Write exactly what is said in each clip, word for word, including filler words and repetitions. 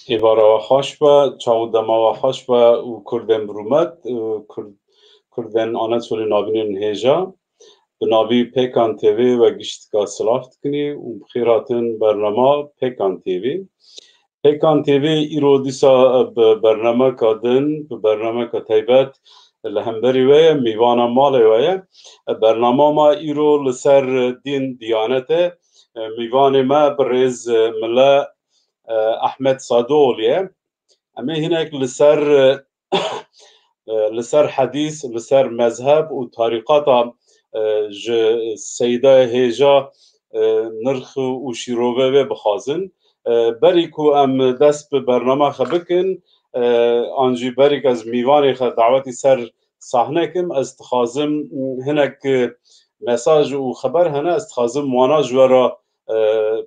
Êvara we xweş be, çax û dema we xweş be û Kurdên bi rûmet, û Kurd-, Kurdên Anatolî navînên hêja. Bi navî Pêkan T V we giştika silav dikinî û bi xêr hatin bernama Pêkan T V. Pêkan T V îro dîsa bi bernameka din, bi bernameka taybet li hemberî we ye, mîvana malê we ye. Bernama me îro li ser dîn, diyanet e. Mîvanê me birêz Mile Ehmed Sadoğlu ye. Em ê hinek li ser, li ser hedîs, li ser mezheb û tarîqata ji Seydayê hêja nirx û şîrovê wê bixwazin. Berî ku em dest bi bernama xwe bikin, an jî berî ku ez mîvanê xwe dawetî ser sahne kim, ez dixwazim hinek mesaj û xeber hene, ez dixwazim wana ji we re,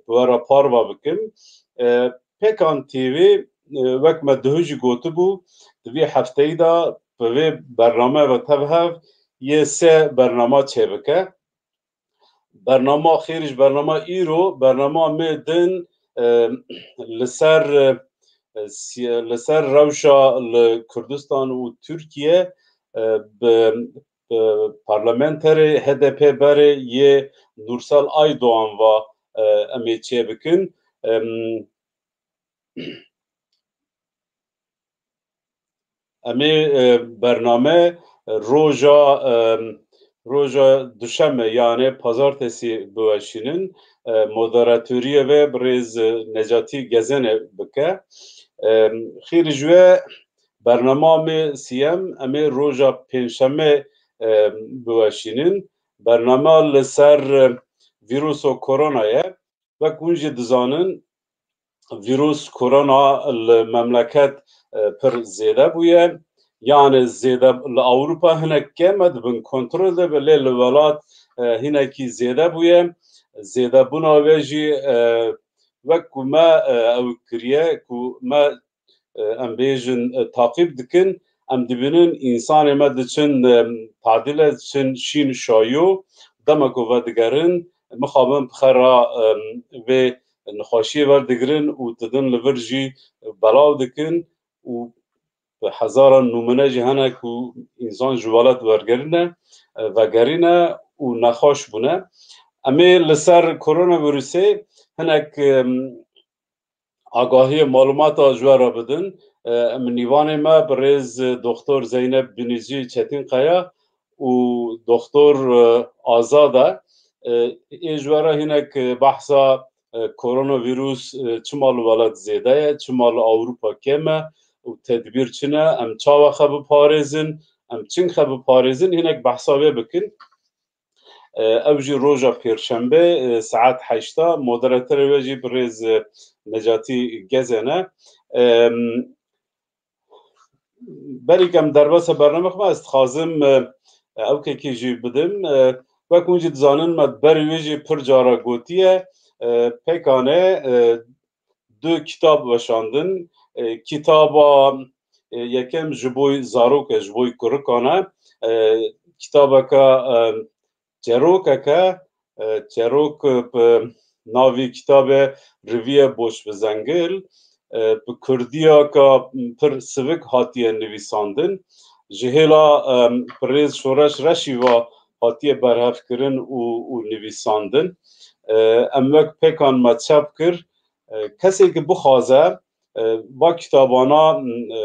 bi we re parva bikim. Pêkan T V, wek me duhû jî gotibû, di vê hefteyî de bi vê bername ve tev hev yê sê bernama çêbike. Bernama xêr ji bernama îro, bernama me din, e, li ser, e, si-, li ser rewşa li Kurdistan û Tirkiye, e, bi, bi parlamenterê H D P berê yê Nursel Aydoğan ve, e, em ê çêbikin. Em, Em ê, e, bername, e, roja, e, roja duşeme, yanê pazartesî biweşînin. E, moderatoriyê ve birêz, e, Necatî Gezene bike. E, xêr ji we bernama me siyem, em ê roja pêncşeme, e, biweşînin. Bernama li ser, e, vîruso korona ye. Wek hûn jî dizanin, vîrus korona li memleket, e, pir zêde bûye. Yani zêde li Ewropa hinek kêm e, di bin kontrol de be, lê li welat, e, hinekî zêde bûye. Zêdebûna wê jî, e, wek ku me, e, ew kiriye, ku me e, em bêjin, e, taqîb dikin, em dibînin însanê me diçin, e, tadîle, diçin şîn şayo, dema ku vedigerin, mixabin bi xwe re, e, vê nexweşiyê werdigirin û didin li vir jî belav dikin û bi hezaran nûmune jî hene ku însan ji welat wergerîne, e, vegerîne û nexweş bûne. Em ê li ser koronavîrusê hinek, e, agahiyê, malûmata ji we re bidin. E, em nîvanê me birêz, e, Doktor Zeynep Binîcî Çetinkaya û Doktor, e, Azad e. E, ê ji we re hinek, e, behsa, e, koronavîrus, e, çima li welat zêde ye, çima li Ewropa kêm e û tedbîr çi ne, em çawa xwe biparêzin, em çin xwe biparêzin, hinek behsa wê bikin. E, ew jî roja pêrşembe, e, saet heşta, moderatorê we jî birêz, e, Necatî Gezen e. Em, berî ku em derbasa bername xwe, ez dixwazim, e, ew kekî jî bidim. E, wek hûn jî dizanin, me berî wê jî pir cara gotiye, e, pêkane, e, du kitab weşandin. E, kitaba, e, yekem ji bo zarok e, ji bo kurikan e. E, kitabeke, e, çerokek e, e, çerok, e, bi navî kitabê Riviye Boş ve Zengil, e, bi kurdiyeke pir sivik hatiye nivîsandin. Ji hêla, e, birêz Şoreş Reşî ve hatiye berhevkirin û, û nivîsandin. E, em wek pêkan me çap kir, E, kesê ki bixwaze, e, va kitabana, e,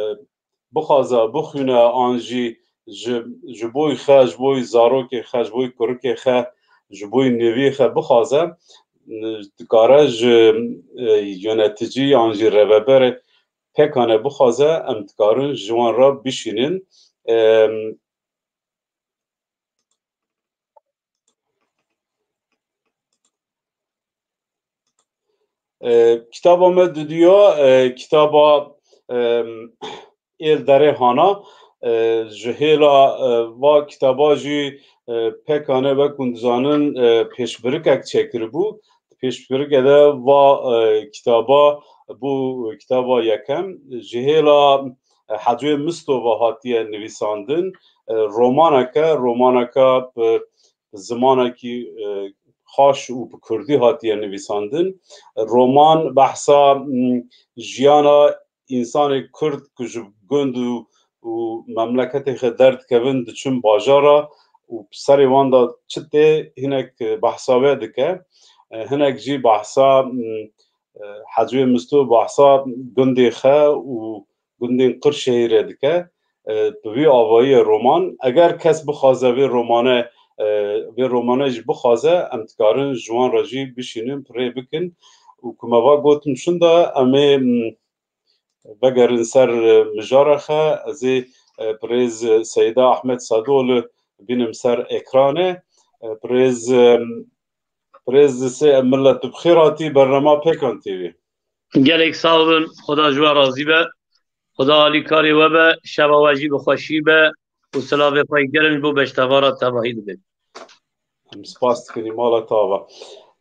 bixwaze, bixwîne an jî ji, ji boy xe, ji boy zarokê xe, ji boy kurikê xe, ji boy nêviyê xe bixwaze, e, dikare ji, e, yöneticî an jî rêveberê pêkane bixwaze, em dikarin ji wan re bişînin. E, E, kitaba me duduya, e, kitaba, e, Êl Derê Hana, e, ji hêla, e, va kitaba jî, e, pêkane wek hûn dizanin, e, pêşbirikek çêkiribû. Pêşbirike de va, e, kitaba bû kitaba yekem. Ji hêla, e, Hecwê Mistova hatiye nivîsandin. E, romaneke, romaneke bi zimanekî, e, xaş û bi kurdî hatiye nivîsandin. Roman behsa, m, jiyana însanê Kurd ku ji gund û, û memleketê xwe derdikevin diçin bajara û serê wan de çi tê hinek, e, behsa wê dike. E, hinek jî behsa, m, e, Hecî Misto behsa gundê xwe û gundên Qirşehîrê dike. E, bi vî avayî ye roman. Eger kes bixwaze vê romane, e, vê romane jî bixwaze, em dikarin ji wan re jî bişînin, pirê bikin. Û ku me va gotin şunda, em ê, m, vegerin ser, e, mijara xwe. Ez ê, e, birêz, e, Seyda Ahmet Sadoğlu bînim ser ekranê. E, birêz, e, birêz Sê-, millet, tu bi xêr hatî bernama Pêkan T V. Gelek sax bin, Xuda ji we razî be. Xuda alîkarê we be, şeva we jî bi xweşî be û silavê xwe yê germ ji bo beştevara tevahî dibin. Em spas dikin, mala te ava.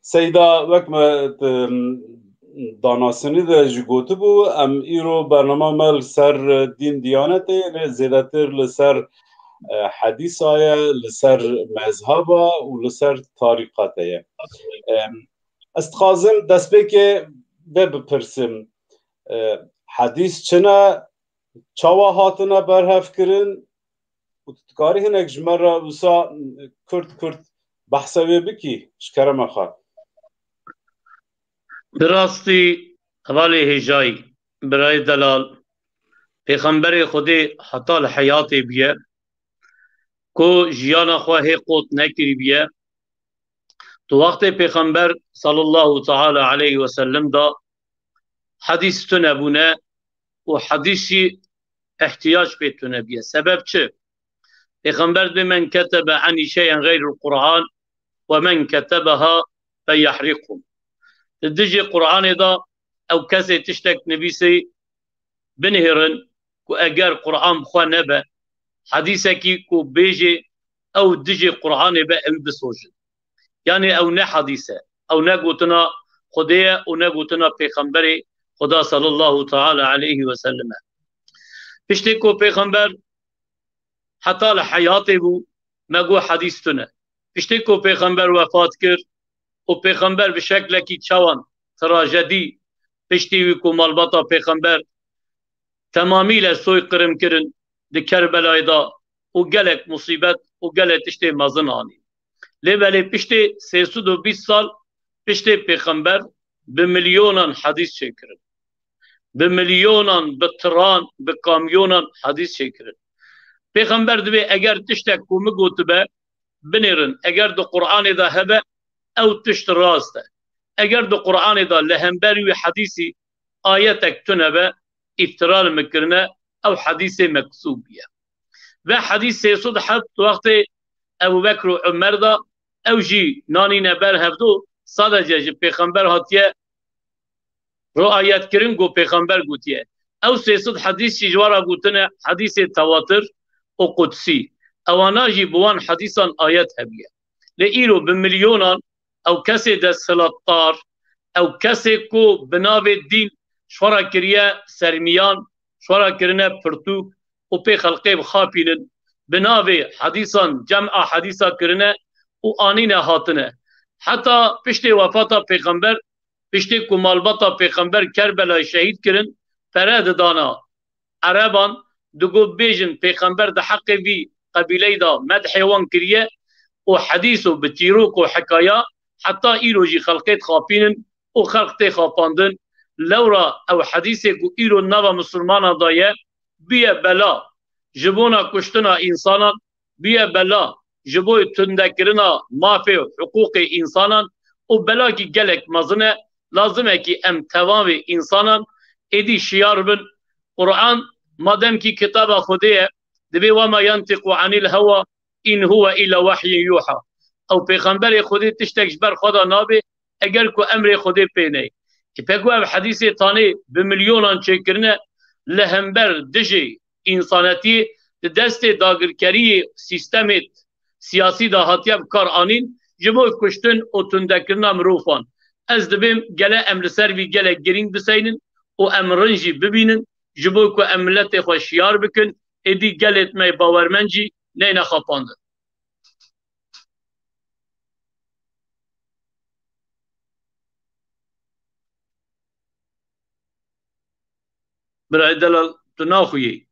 Seyda, wek me, em, danasinî de jî gotibû, em îro bernama me li ser, e, dîn diyanetê, lê zêdetir li ser, e, hedîsa ye, li ser mezheba û li ser tarîqatê ye. Em, ez dixwazim destpêkê vê bipirsim. E, hedîs çi ne? Çawa hatine berhevkirin? Û tu dikarî hinek ji me re wisa kurt kurt behsa wê bikî, ji kerema xwe? Bi rastî, hevalê hêjayî, birayê delal, Pêxemberê Xwedê heta li heyatê bûye, ku jiyana xwe hê qot nekirî bûye. Tu wextê Pêxember sallallahu teala aleyhi ve sellem da hedîs tune bûne û hedîs jî ihtiyac pê tune bûye. Sebeb çi? Pêxember dibê, "Men ketebe anî şey'en xeyrul Qur'an ve men ketebeha fe yahriqhu." Di dijî Qur'anê de ew kesê tiştek nivîsî, binihêrin ku eger Qur'an bi xwe nebe, hedîsekî ku bêjê ew dijê Qur'anê be, ew bisojin. Yanî ew ne hedîs e, ew ne gotina Xwedê ye û ne gotina Pêxemberê Xweda sallallahu teala aleyhi ve sellem e. Piştê ku Pêxember heta li heyatê bû, me got hedîs tune. Piştê ku Pêxember wefat kir û Pêxember bi şeklekî çawan trajedî, piştî wî ku malbata Pêxember temamîle soyqirim kirin di Kerbelayê de û gelek musîbet û gelek tiştê mezin anî. Lê belê piştê sê sed û bîst sal piştê Pêxember bi milyonan hedîs çêkirin. Bi milyonan, bi tiran, bi kamyonan hedîs çêkirin. Pêxember dibê eger tiştek ku min gotibe binêrin, eger di Qur'anê de hebe, ew tişt rast e. Eger di Qur'anê de li hemberî wî hedîsî ayetek tune be, îftira li min kirine, ew hedîsê mekzûb bûye. Ve hedîs sê sed heft wextê Ebu Bekr û Umer da, ew jî nanîne ber hevdo, sadece ji Pêxember hatiye riayet kirin ku Pêxember gotiye. Ew sê sed hedîs jî ji we re gotine hedîsê tewatir û qudsî. Ewana jî bi wan hedîsan ayet hebiye. Lê îro bi milyonan ew kesê desthilatdar, ew kesê ku bi navê dîn ji xwe re kiriye sermiyan, ji xwe re kirine pirtûk û pê xelqê bixapînin, bi navê hedîsan cema hedîsa kirine û anîne hatine. Heta piştê wefata Pêxember, piştê ku malbata Pêxember Kerbelayê şehîd kirin, pere didana Ereban, digot bêjin Pêxember di heqê vî qebîleyî de medhê wan kiriye û hedîs û bi çîrok û hekaya heta îro jî xelqê dixapînin û xelq tê xapandin. Lewra ew hedîsê ku îro nava misilmanan de ye, bûye bela ji bona kuştina însanan, bûye bela ji bo tundekirina mafê û hiqûqê însanan û belakî gelek mezin e. Lazim e kî em tevamê însanan êdî şiyar bin. Quran mademkî kitaba Xwedê ye, dibê "Ve ma yantiqu anil hewa in huve illa vahyun yuha." Ew pêxemberê Xwedê tiştek ji ber xwe de nabê, eger ku emrê Xwedê pê neyê. Ê pê ku ev hedîsê tanê bi milyonan çêkirine, li hember dijê însanetiyê di destê dagirkeriyê sîstemê siyasî de hatiye bi kar anîn, ji bo kuştin û tundekirina mirovan. Ez dibêm gele em li ser vî gelek girîng biseynin û em rind jî bibînin, ji bo ku em miletê xwe şiyar bikin, êdî gelêt me bawermend jî neyne xapandin. Birayê delal, tu naxuyê.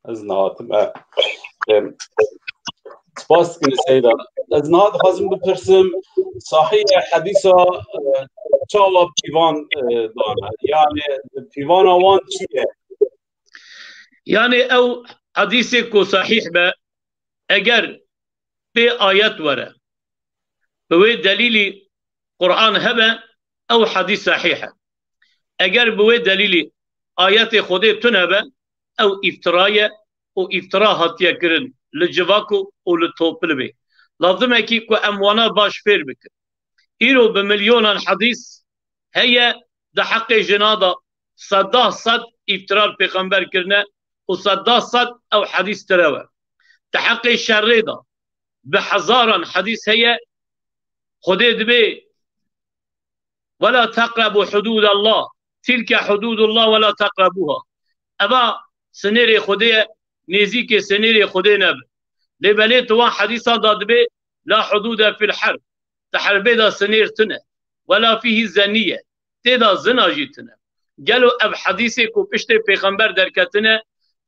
Ez nehatim, e. Em, spas dikim Seyda. Ez niha dixwazim bipirsim, sahî ye hedîsa, e, çawa pîvan, e, dane? Yani pîvana wan çi ye? Yani ew hedîsê ku sahîh be, eger pê ayet were, bi wê delîlî Quran hebe, ew hedîs sahîh e. Eger bi wê delîlî ayetê Xwedê tune be, ew îftira ye û îftira hatiye kirin li civak û, û li topilbê. Lazim e kî ku em wana baş fêr bikin. Îro bi milyonan hedîs heye di heqê jina de, seda sed îftira li pêxember kirine û seda sed ew hedîs terew e. Di heqê şerê de bi hezaran hedîs heye, Xwedê dibê: "Ve la teqrebu hududallah, tilke hududullah ve la teqrebuha." Eva sinêrê Xwedê ye, nêzîkê sinêrê Xwedê nebe. Lê belê tu wan hedîsan da dibê: "La hudude fil herb." Di herbê de sinêr tune. "Ve la fihi zeniye." Tê de zina jî tune. Gelo ev hedîsê ku piştê pêxember derketine,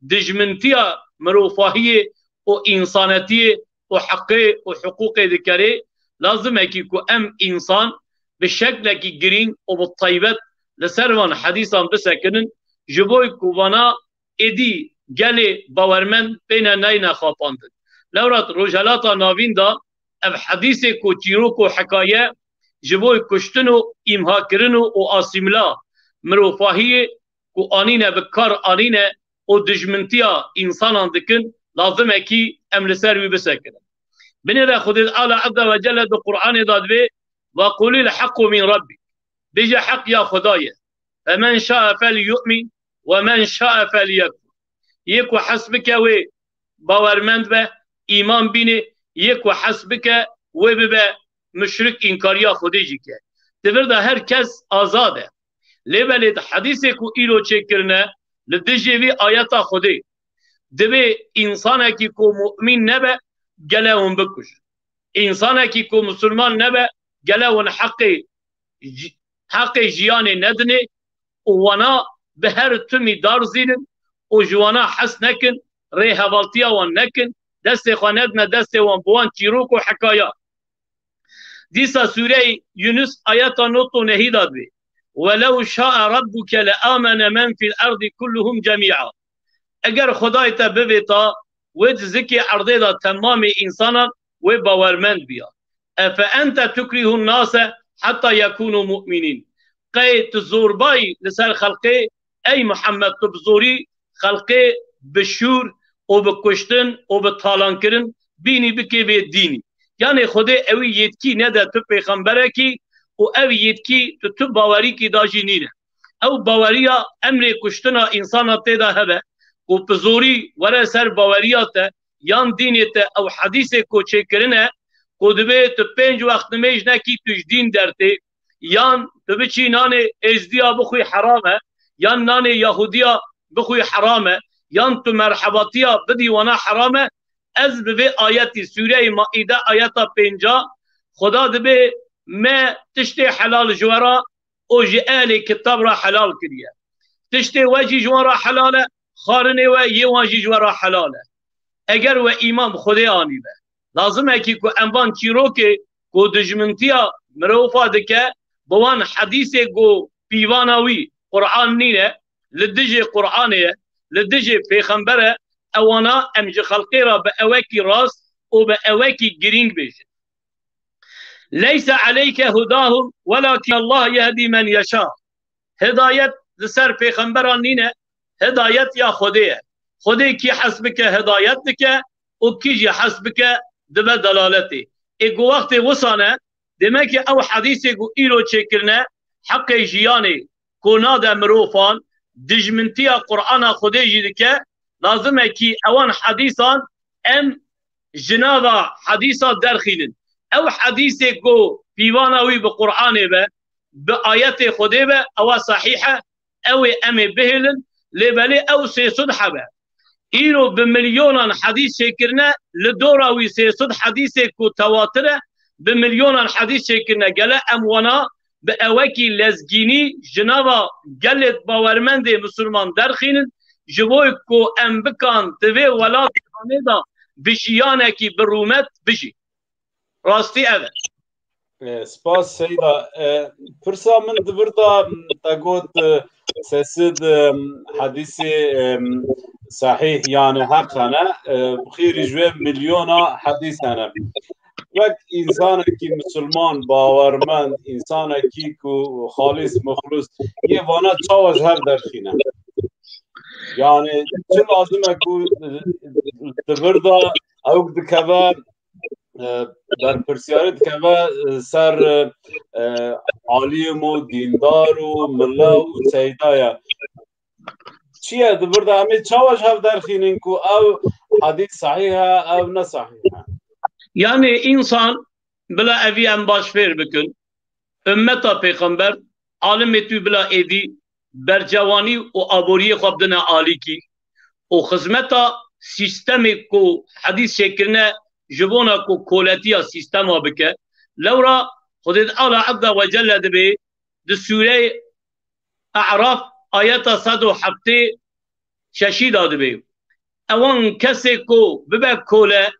dijmintiya mirovahiyê û însanetiyê û heqê û hiqûqê dikerê, lazim e kî ku em însan bi şeklekî girîng û bi taybet li ser van hedîsan bisekinin, ji bo ku vana êdî gelê bawermend bêne neyne xapandin. Lewra di Rojhelata Navîn de ev hedîsê ku çîrok û hekaye ji bo kuştin û îmhakirin û, û asîmla mirovahiyê ku anîne bi kar anîne û dijmintiya însanan dikin, lazim e kî em li ser wî bisekinin. Binêre Xwedê Teala Azze ve Celle di Qur'anê de dibê: "Ve qulil haqqu min rabbik." Bêje heq ya Xweda ye. "Femen şae fel yu'min ve men şae fel yekfur." Yê ku hes bike wê bawermend be, îman bîne, yê ku hes bike wê bibe muşrik, înkariya Xwedê jî ke. Di vir de her kes azad e. Lê belê di hedîsê ku îro çêkirine li dijê vî ayeta Xwedê, dibê însanekî ku mu'mîn nebe, gele hûn bikujin. Însanekî ku misilman nebe, gele hûn heqê ji-, heqê jiyanê nedinê û wana bi her timî darzînin û ji wana hes nekin, rê hevaltiya wan nekin, destê xwe nedine destê wan, bi wan çîrok û hekaya. Dîsa sûreyê Yunus ayeta nod û nehî de dibê: "Welew şa'a rabbuke le amene men fil ardi kulluhum cemî'a." Eger Xwedayê te bivêta, wê di zikê erdê de temamê însanan wê bawermend biya. "Efe ente tukrihun nase hatta yekunu mu'minin." Qey tu zorbayî li ser xelqê, ey Muhammed, tu bi zorî xelqê bi şûr û bi kuştin û bi talankirin bînî bikê vê dînî. Yanê Xwedê ewî yetkî nede tu pêxemberekî û ev yetkî tu, tu bawerîkî da jî nîne. Ew baweriya emrê kuştina însana tê de hebe ku bi zorî were ser baweriya te yan dînê te, ew hedîsê ku çêkirine ku dibê tu pênc wext nimêj nekî tu ji dîn dertê, yan tu biçî nanê êzdiya bixwî heram e, yan nanê yahudiya bixwî heram e, yan tu merhebatiya bidî wana heram e, ez bi vê ayetî, Sûreyê Maîde ayeta pênca, Xweda dibê me tiştê helal ji we re û ji ehlê kitab re helal kiriye. Tiştê we jî ji wan re helal e, xwarinê we yê wan jî ji we re helal e. Eger we îman bi Xwedê anîbe, lazim e kî ku em van çîrokê ku dijmintiya mirova dike, bi wan hedîsê ku pîvana wî Quran nîne, li dijê Quranê ye, li dijê pêxember e, ewana em ji xelkê re bi ewekî rast û bi ewekî girîng bêjin. "Leyse aleyke hudahum, welakin Allah yehdi men yeşâ." Hidayet li ser pêxemberan nîne, hidayet ya Xwedê ye. Xwedê kî hes bike hidayet dike û kî jî hes bike dibe delaletê. Ê ku wextê wisa ne, demek ki ew hedîsê ku îro çêkirine, heqê jiyanê ku nade mirovan, dijmintiya Qur'ana Xwedê jî dike, lazim e kî ewan hedîsan em ji nava hedîsa derxînin. Ew hedîsê ku pîvana wî bi Qur'anê be, bi ayetê Xwedê be, ewa sehîh e, ew ê em ê bihêlin, lê belê ew sê sed heb e. Îro bi milyonan hedîs çêkirine, li dora wî sê sed hedîsê ku tewatir e, bi milyonan hedîs çêkirine. Gele em wana bi ewekî lezgînî ji nava gelê bawermendê misilman derxînin, ji bo ku em bikan di vê welatê hanê de bi jiyanekî bi rûmet bijî. Rastî ev e. E, spas Seyda. E, pirsa min di vir de te got, e, sê sed, e, hedîsê, e, sahîh, yani heq hene. E, xêrî ji wê milyona hedîs hene. Wek însanekî misilman, bawermend, însanekî ku xalîs, muxlis, yê vana çawa ji hev derxîne? Yani çi lazim e ku di vir de ew dikeve, e, berpirsiyarî dikeve, e, ser, e, e, alim û dîndar û milla û seyda ye. Çi ye di vir de em ê çawa ji hev derxînin ku ew hedîs sahîh e, ew ne sahîh e? Yani însan bila evî em baş fêr bikin. Ümmeta pêxember, alimê tu bila êdî bercewanî û aboriyê xwe bidine alîkî û xizmeta sîstemê ku hedîs çêkirine ji bona ku koletiya sîstema bike. Lewra Xwedê Teala Azze ve Celle dibê di sûreyê E'raf ayeta sed û heftê şeşî de dibê. Ewan kesê ku bibe kole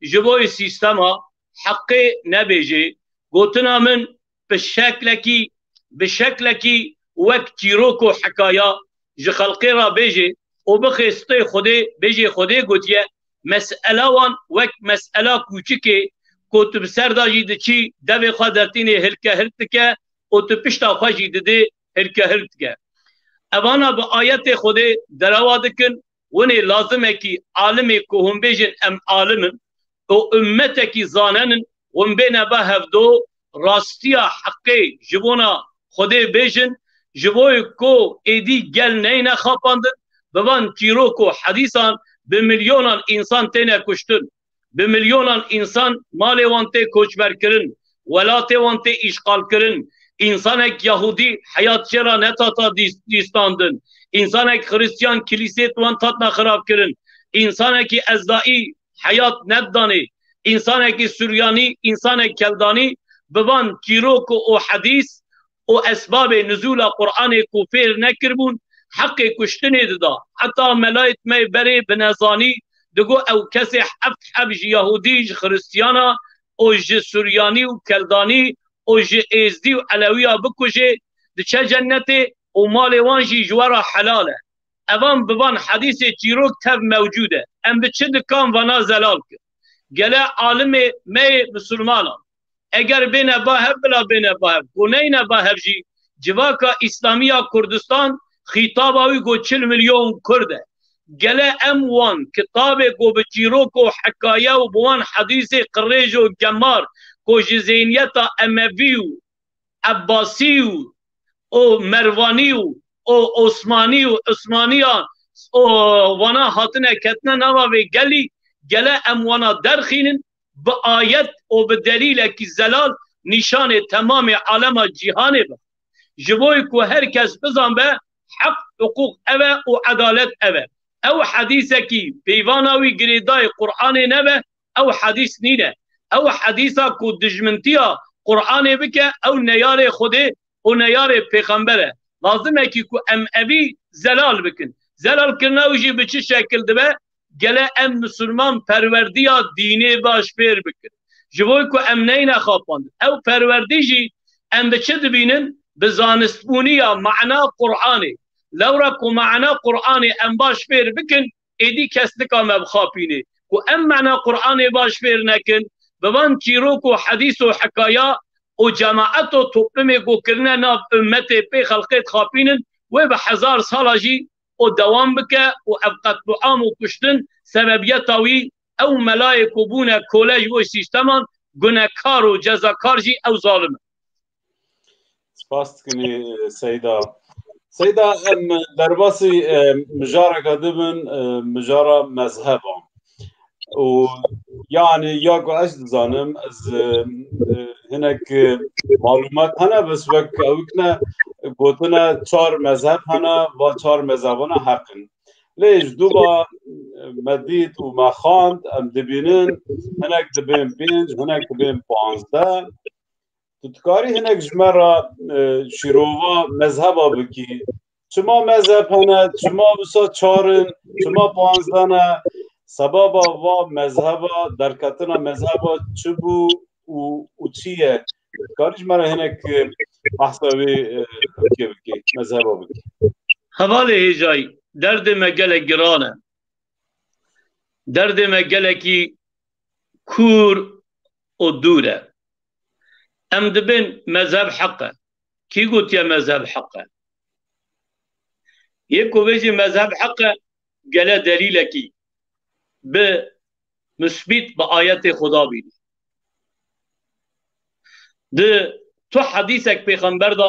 ji bo sîstema heqê nebêjê, gotina min bi şeklekî, bi şeklekî wek çîrok û hekaya ji xelqê re bêjê û bixê stê Xwedê, bêjê Xwedê gotiye, mesela wan wek mesela kûçikê ku tu bi ser de jî diçî devê xwe dertînê hilke hilk dike û tu pişta xwe jî didê hilke hilk dike. Evana bi ayetê Xwedê derewa dikin, winê lazimekî alimê ku hûn bêjin em alim in û ummetekî zanen in, hûn bêne ba hevdo rastiya heqê ji bona Xwedê bêjin, ji bo ku êdî gel neyne xapandin, bi van çîrok û hedîsan bi milyonan însan têne kuştin. Bi milyonan însan malê wan tê koçberkirin, welatê wan tê îşxalkirin. Însanek Yahûdî heyat jê re netata dîs-, dîstandin. Însanek Xiristiyan kilîsê wan hatine xirabkirin. Însanekî Ezdaî heyat nedidanê. Însanekî Suryanî, însanek Keldanî bi van çîrok û hedîs û esbabê nizûla Qur'anê ku fêr nekiribûn, heqê kuştinê dida. Heta melayê me berê bi nezanî digo ew kesê heft heb ji Yahûdî, ji Xiristiyana û ji Suryanî û Keldanî û ji Êzdî û Elewiya bikujê, diçe cennetê û malê wan jî ji we re helal e. Evan bi van hedîsê çîrok tev mewcûd e. Em bi çi dikan vana zelal kin? Gele alimê me yê misilmanan eger bêne ba hev, bila bêne ba hev. Ku neyne ba hev jî, civaka Îslamiya Kurdistan xîtaba wî ku çil milyon Kurd e. Gele em wan kitabê ku bi çîrok û hekaye û bi wan hedîsê qirêj û gemar ku ji zêniyeta Emevî û Ebbasî û, û Merwanî û, û Osmanî û Osmaniya û wana hatine ketine nava vê gelî, gele em wana derxînin, bi ayet û bi delîlekî zelal nîşanê temamê alema cîhanê bixin. Ji bo ku her kes bizanbe heq, hiqûq ev e û edalet ev e. Ew hedîsekî peyvana wî girêdayê Qur'anê nebe, ew hedîs nîne. Ew hedîsa ku dijmintiya Qur'anê bike, ew neyarê Xwedê û neyarê pêxember e. Lazim e kî ku em evî zelal bikin. Zelalkirina wî jî bi çi şekil dibe? Gele em misilman perwerdiya dînê baş fêr bikin. Ji bo ku em neyne xapandin. Ew perwerdî jî em bi çi dibînin? Bi zanistbûniya mana Qur'anê. Lewra ku mana Qur'anê em baş fêr bikin, êdî kes nikame bixapînê. Ku em mana Qur'anê baş fêr nekin, bi van çîrok û hedîs û hekaya û cemaet û toplumê ku kirine nav ummetê pê xelqê dixapînin, wê bi hezar sala jî û dewam bike û ev qetluam û kuştin sebebiyeta wî ew melayê ku bûne kole ji bo sîsteman, gunekar û cezakar jî ew zalim e. Spas dikin, e, Seyda. Seyda, em derbasî, e, mijareke dibin, e, mijara mezheba. Û yani ya ku ez dizanim, ez, e, e, hinek, e, malumat hene, bes wek ewik ne gotine çar mezheb hene, va çar mezhebana heq in. Lê ji dû ba me dît û me xwend, em dibînin, hinek dibên pênc, hinek dibên panzdeh. Tu dikarî hinek ji me re, e, şîrova mezheba bikî? Çima mezheb hene? Çima wisa çar in? Çima panzdeh ne? Sebaba va mezheba, derketina mezheba çi bû û, û çi ye? Dikarî ji me re hinek, e, behsa wê, e, bikê, bikê, mezheba bikê? Hevalê hêjayî, derdê me gelek giran e. Derdê me gelekî kûr û dûr e. Em dibên mezheb heq e. Kî gotiye mezheb heq e? Yê ku bêjî mezheb heq e, gele delîlekî bi musbît bi ayetê Xuda bîne. Di tu hedîsek pêxember de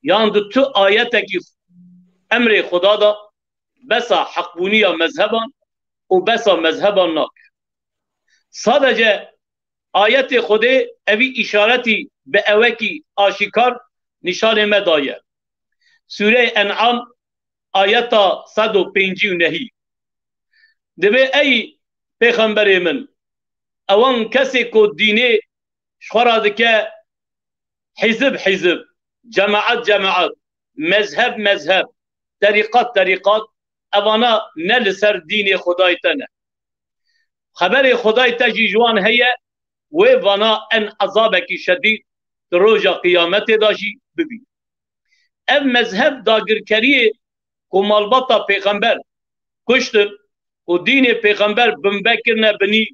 yan di tu ayetekî emrê Xuda de besa heqbûniya mezheban û besa mezheban nake. Sadece ayetê Xwedê evî îşaretî bi ewekî aşîkar nîşanê me daye. Sûreyê En'am, ayeta sed û pêncî û nehî. Divê ey pêxemberê min, ewan kesê ku dînê ji xwe re dike hizib hizib, cemaat cemaat, mezheb mezheb, terîqat terîqat, evana ne li ser dînê Xwedayê te ne. Xeberê Xwedayê te jî ji wan heye, wê vana en ezabekî şedîd di roja qiyametê de jî bibî. Ev mezheb dagirkeriyê ku malbata pêxember kuştin û dînê pêxember binbe kirine binî,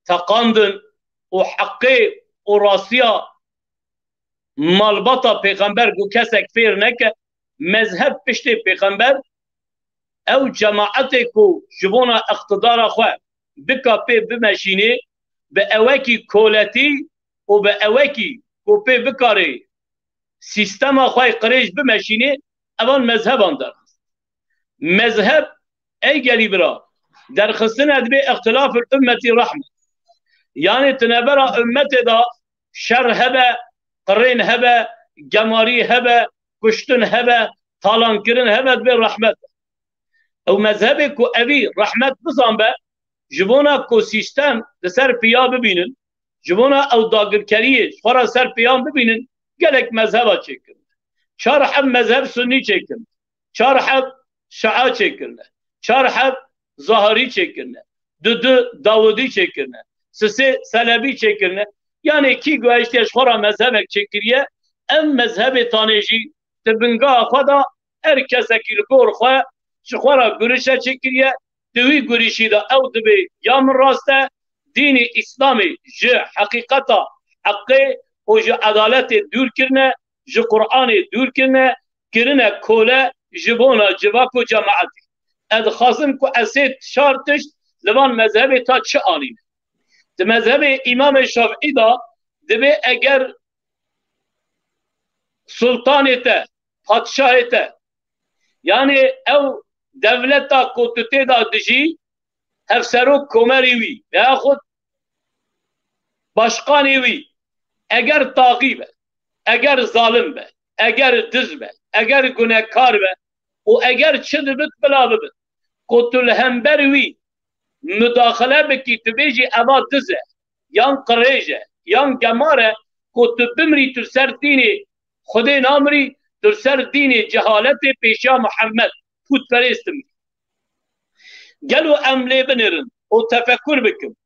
teqandin û heqê û rastiya malbata pêxember ku kesek fêr neke, mezheb piştê pêxember, ew cemaetê ku ji bona iqtidara xwe bika pê bimeşînê, bi ewekî koletî û bi ewekî ku pê bikarê sîstema xwe yê qirêj bimeşînê, evan mezheban derxist. Mezheb, ey gelî bira, derxistine dibê îxtilaful ummetî rehmet. Yanî di navbera ummetê de şer hebe, qirên hebe, gemarî hebe, kuştin hebe, talankirin hebe dibê rehmet. Ew mezhebê ku evî rehmet bizanbe, ji bona ku sîstem li ser piya bibînin, ji bona ew dagirkeriyê ji xwe re ser piyan bibînin, gelek mezheba çêkirine. Çar heb mezheb sunnî çêkirine. Çar heb şia çêkirine. Çar heb zaharî çêkirine. Du du dawudî çêkirine. Sisê selebî çêkirine. Yanê kî guhiştiye ji xwe re mezhebek çêkiriye, ev mezhebê tanê jî di bingeha xwe de her kesekî li gor xwe ji xwe re gurişe çêkiriye, di wî gurişî de ew dibê ya min rast e, dînê Îslamê ji heqîqeta heqê û ji edaletê dûr kirine, ji Qur'anê dûr kirine, kirine kole ji bona civak û cemaetê. Ez dixwazim ku ez sê çar tişt li van mezhebê ta çi anîne. Di mezhebê Îmamê Şafîî de dibê eger sultanê te, padşahê te, yanê ew dewleta ku tu tê de dijî, hevserok komerî wî, yaxud başqanê wî, eger taxî be, eger zalim be, eger diz be, eger gunekar be û eger çi dibit bila bibit, ku tu li hember wî mudaxile bikî, tu bêjî eva diz e, yan qirêj e, yan gemar e, ku tu bimrî tu ser dînê Xwedê namirî, tu ser dînê cehaletê pêşiya Muhammed pûtperêst dimrî. Gelo em lê binêrin û tefekur bikin.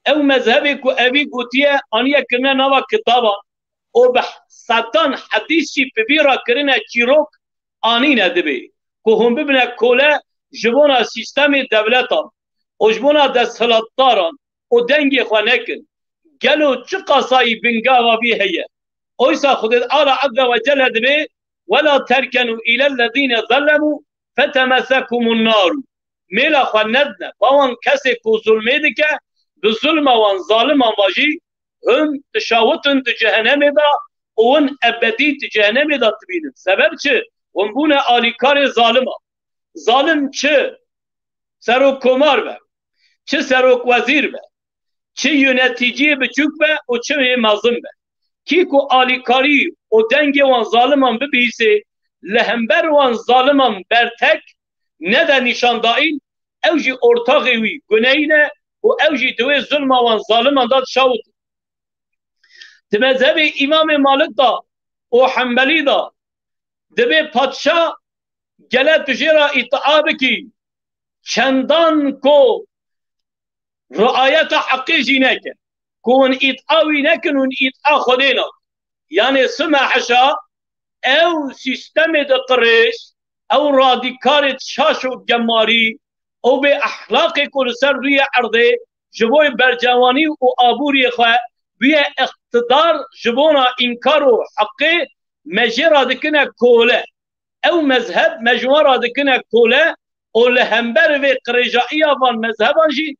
Ew mezhebê ku evî gotiye aniye kirine nava kitaban û bi sedan hedîs jî bi vî re kirine çîrok, anîne dibê ku hûn bibine kole ji bona sîstemê dewletan û ji bona desthilatdaran û dengê xwe nekin. Gelo çi qasayî bingava vî heye? Oysa Xwedê Teala Azze ve Celle dibê: "Wela terkenû îlellezîne zellemû fetemessekumun naru." Mêla xwe nedine ba wan kesê ku zulmê dike, bi zulma wan zaliman va jî hûn dişawitin di cehenemê de û hûn ebedî di cehenemê de dibînin. Sebeb çi? Hûn bûne alîkarê zaliman. Zalim çi serokkomar be, çi serokwezîr be, çi yönetîciyê biçûk be û çi yê mezin be. Kî ku alîkarî û dengê wan zaliman bibihîsê, li hember wan zaliman bertek, nede nîşandayîn, ew jî ortaxê wî guneyî ne û ew jî di wê zulma wan zaliman de dişawitin. Di mezhebê Îmamê Malik de û Hembelî de dibê padşa gele tu jê re îtia bikî, çendan ku riayeta heqê jî neke, ku hûn îtia wî nekin, hûn îtia Xwedê nakin. Yanê sime heşa ew sîstemê de qirêj, ew radîkarê şaş û gemarî, ew bê exlaqê ku li ser rûyê erdê ji bo bercewanî û aboriyê xwe bûye iqtidar ji bona înkar û heqê me jê re dikine kole. Ew mezheb me ji wan re dikine kole û li hember vê qirêjayiya van mezheban jî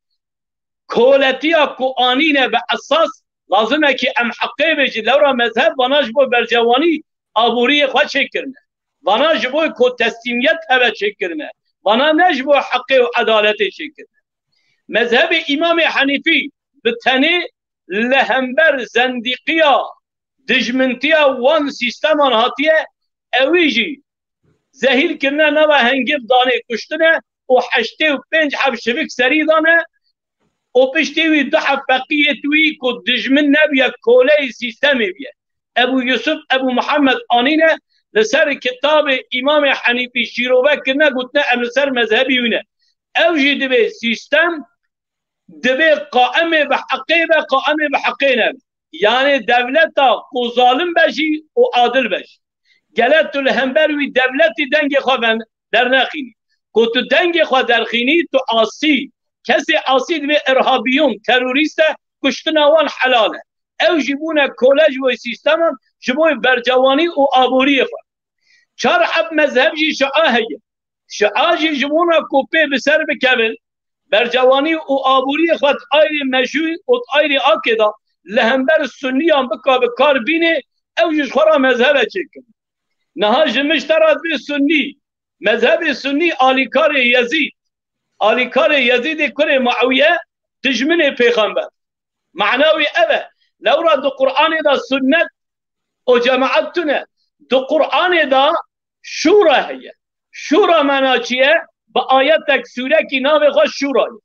koletiya ku anîne bi esas lazim e ki em heqê bêjî. Lewra mezheb vana ji bo bercewanî aboriyê xwe çêkirine. Vana ji bo ku teslîmiyet heve çêkirine. Vana ne ji bo heqê û edaletê çêkirine. Mezhebê Îmamê Henîfî bi tenê li hember zendîqiya, dijmintiya wan sîsteman hatiye, ewî jî zehîr kirine, nava hengîv danê, kuştine û heştê û pênc heb şivik serî dane û piştî wî du heb feqiyê wî ku dijmin nebûye, koleyê sîstemê bûye. Ebû Yusuf, Ebû Muhammed anîne li ser kitabê Îmamê Henîfî şîrove kirine, gotine em li ser mezhebî wî ne. Ew jî dibê sîstem dibê qaimê bi heqê be, qaimê bi heqê nebe. Yanê dewleta ku zalim be jî û adil be jî. Gele tu li hember wî dewletî dengê xwe ven-, dernexînî. Ku tu dengê xwe derxînî, tu asî. Kesê asî dibê irhabiyûn, terorîst e, kuştina wan helal e. Ew jî bûne kole ji bo sîsteman, ji bo bercewanî û aboriyê xwe. Çar heb mezheb jî şia heye. Şia jî ji bona ku pê bi ser bikevin, bercewanî û aboriyê xwe di ayrê mejûyî û di ayrê akê de li hember sunniyan bika bi kar bînê, ew jî ji xwe re mezhebe çêkirin. Niha ji min ji te re dibê sunnî, mezhebê sunnî alîkarê Yezîd, alîkarê Yezîdê kurê Muawiye, dijminê pêxember. Mana wî ev e. Lewra di Qur'anê de sunnet û cemaet tune. Di Qur'anê de şûra heye. Şûra mana çi ye? Bi ayetek sûrekî navê xwe şûra ye.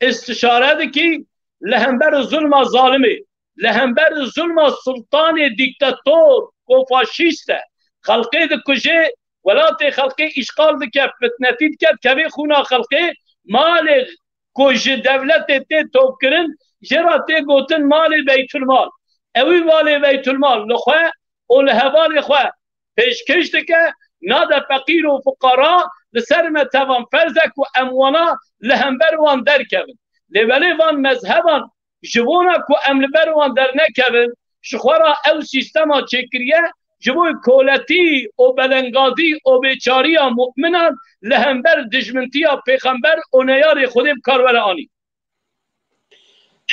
Îstişare dikî li hember zulma zalimê, li hember zulma sultanê dîktator ku faşîst e. Xelkê dikuje, welatê xelkê îşxal dike, fitnetî dike, kevê xûna xelkê, malê ku ji dewletê tê tovkirin, jê re tê gotin malê beytulmal. Ewî malê beytulmal li xwe û li hevalê xwe pêşkêş dike, nade feqîr û fuqara, li ser me tevan ferz e ku em wana li hember wan derkevin. Lê belê van mezheban ji bona ku em li ber wan dernekevin, ji xwe re ew sîstema çêkiriye, ji bo koletî û belengazî û bêçariya mu'minan li hember dijmintiya pêxember û neyarê Xwedê bi kar were anî.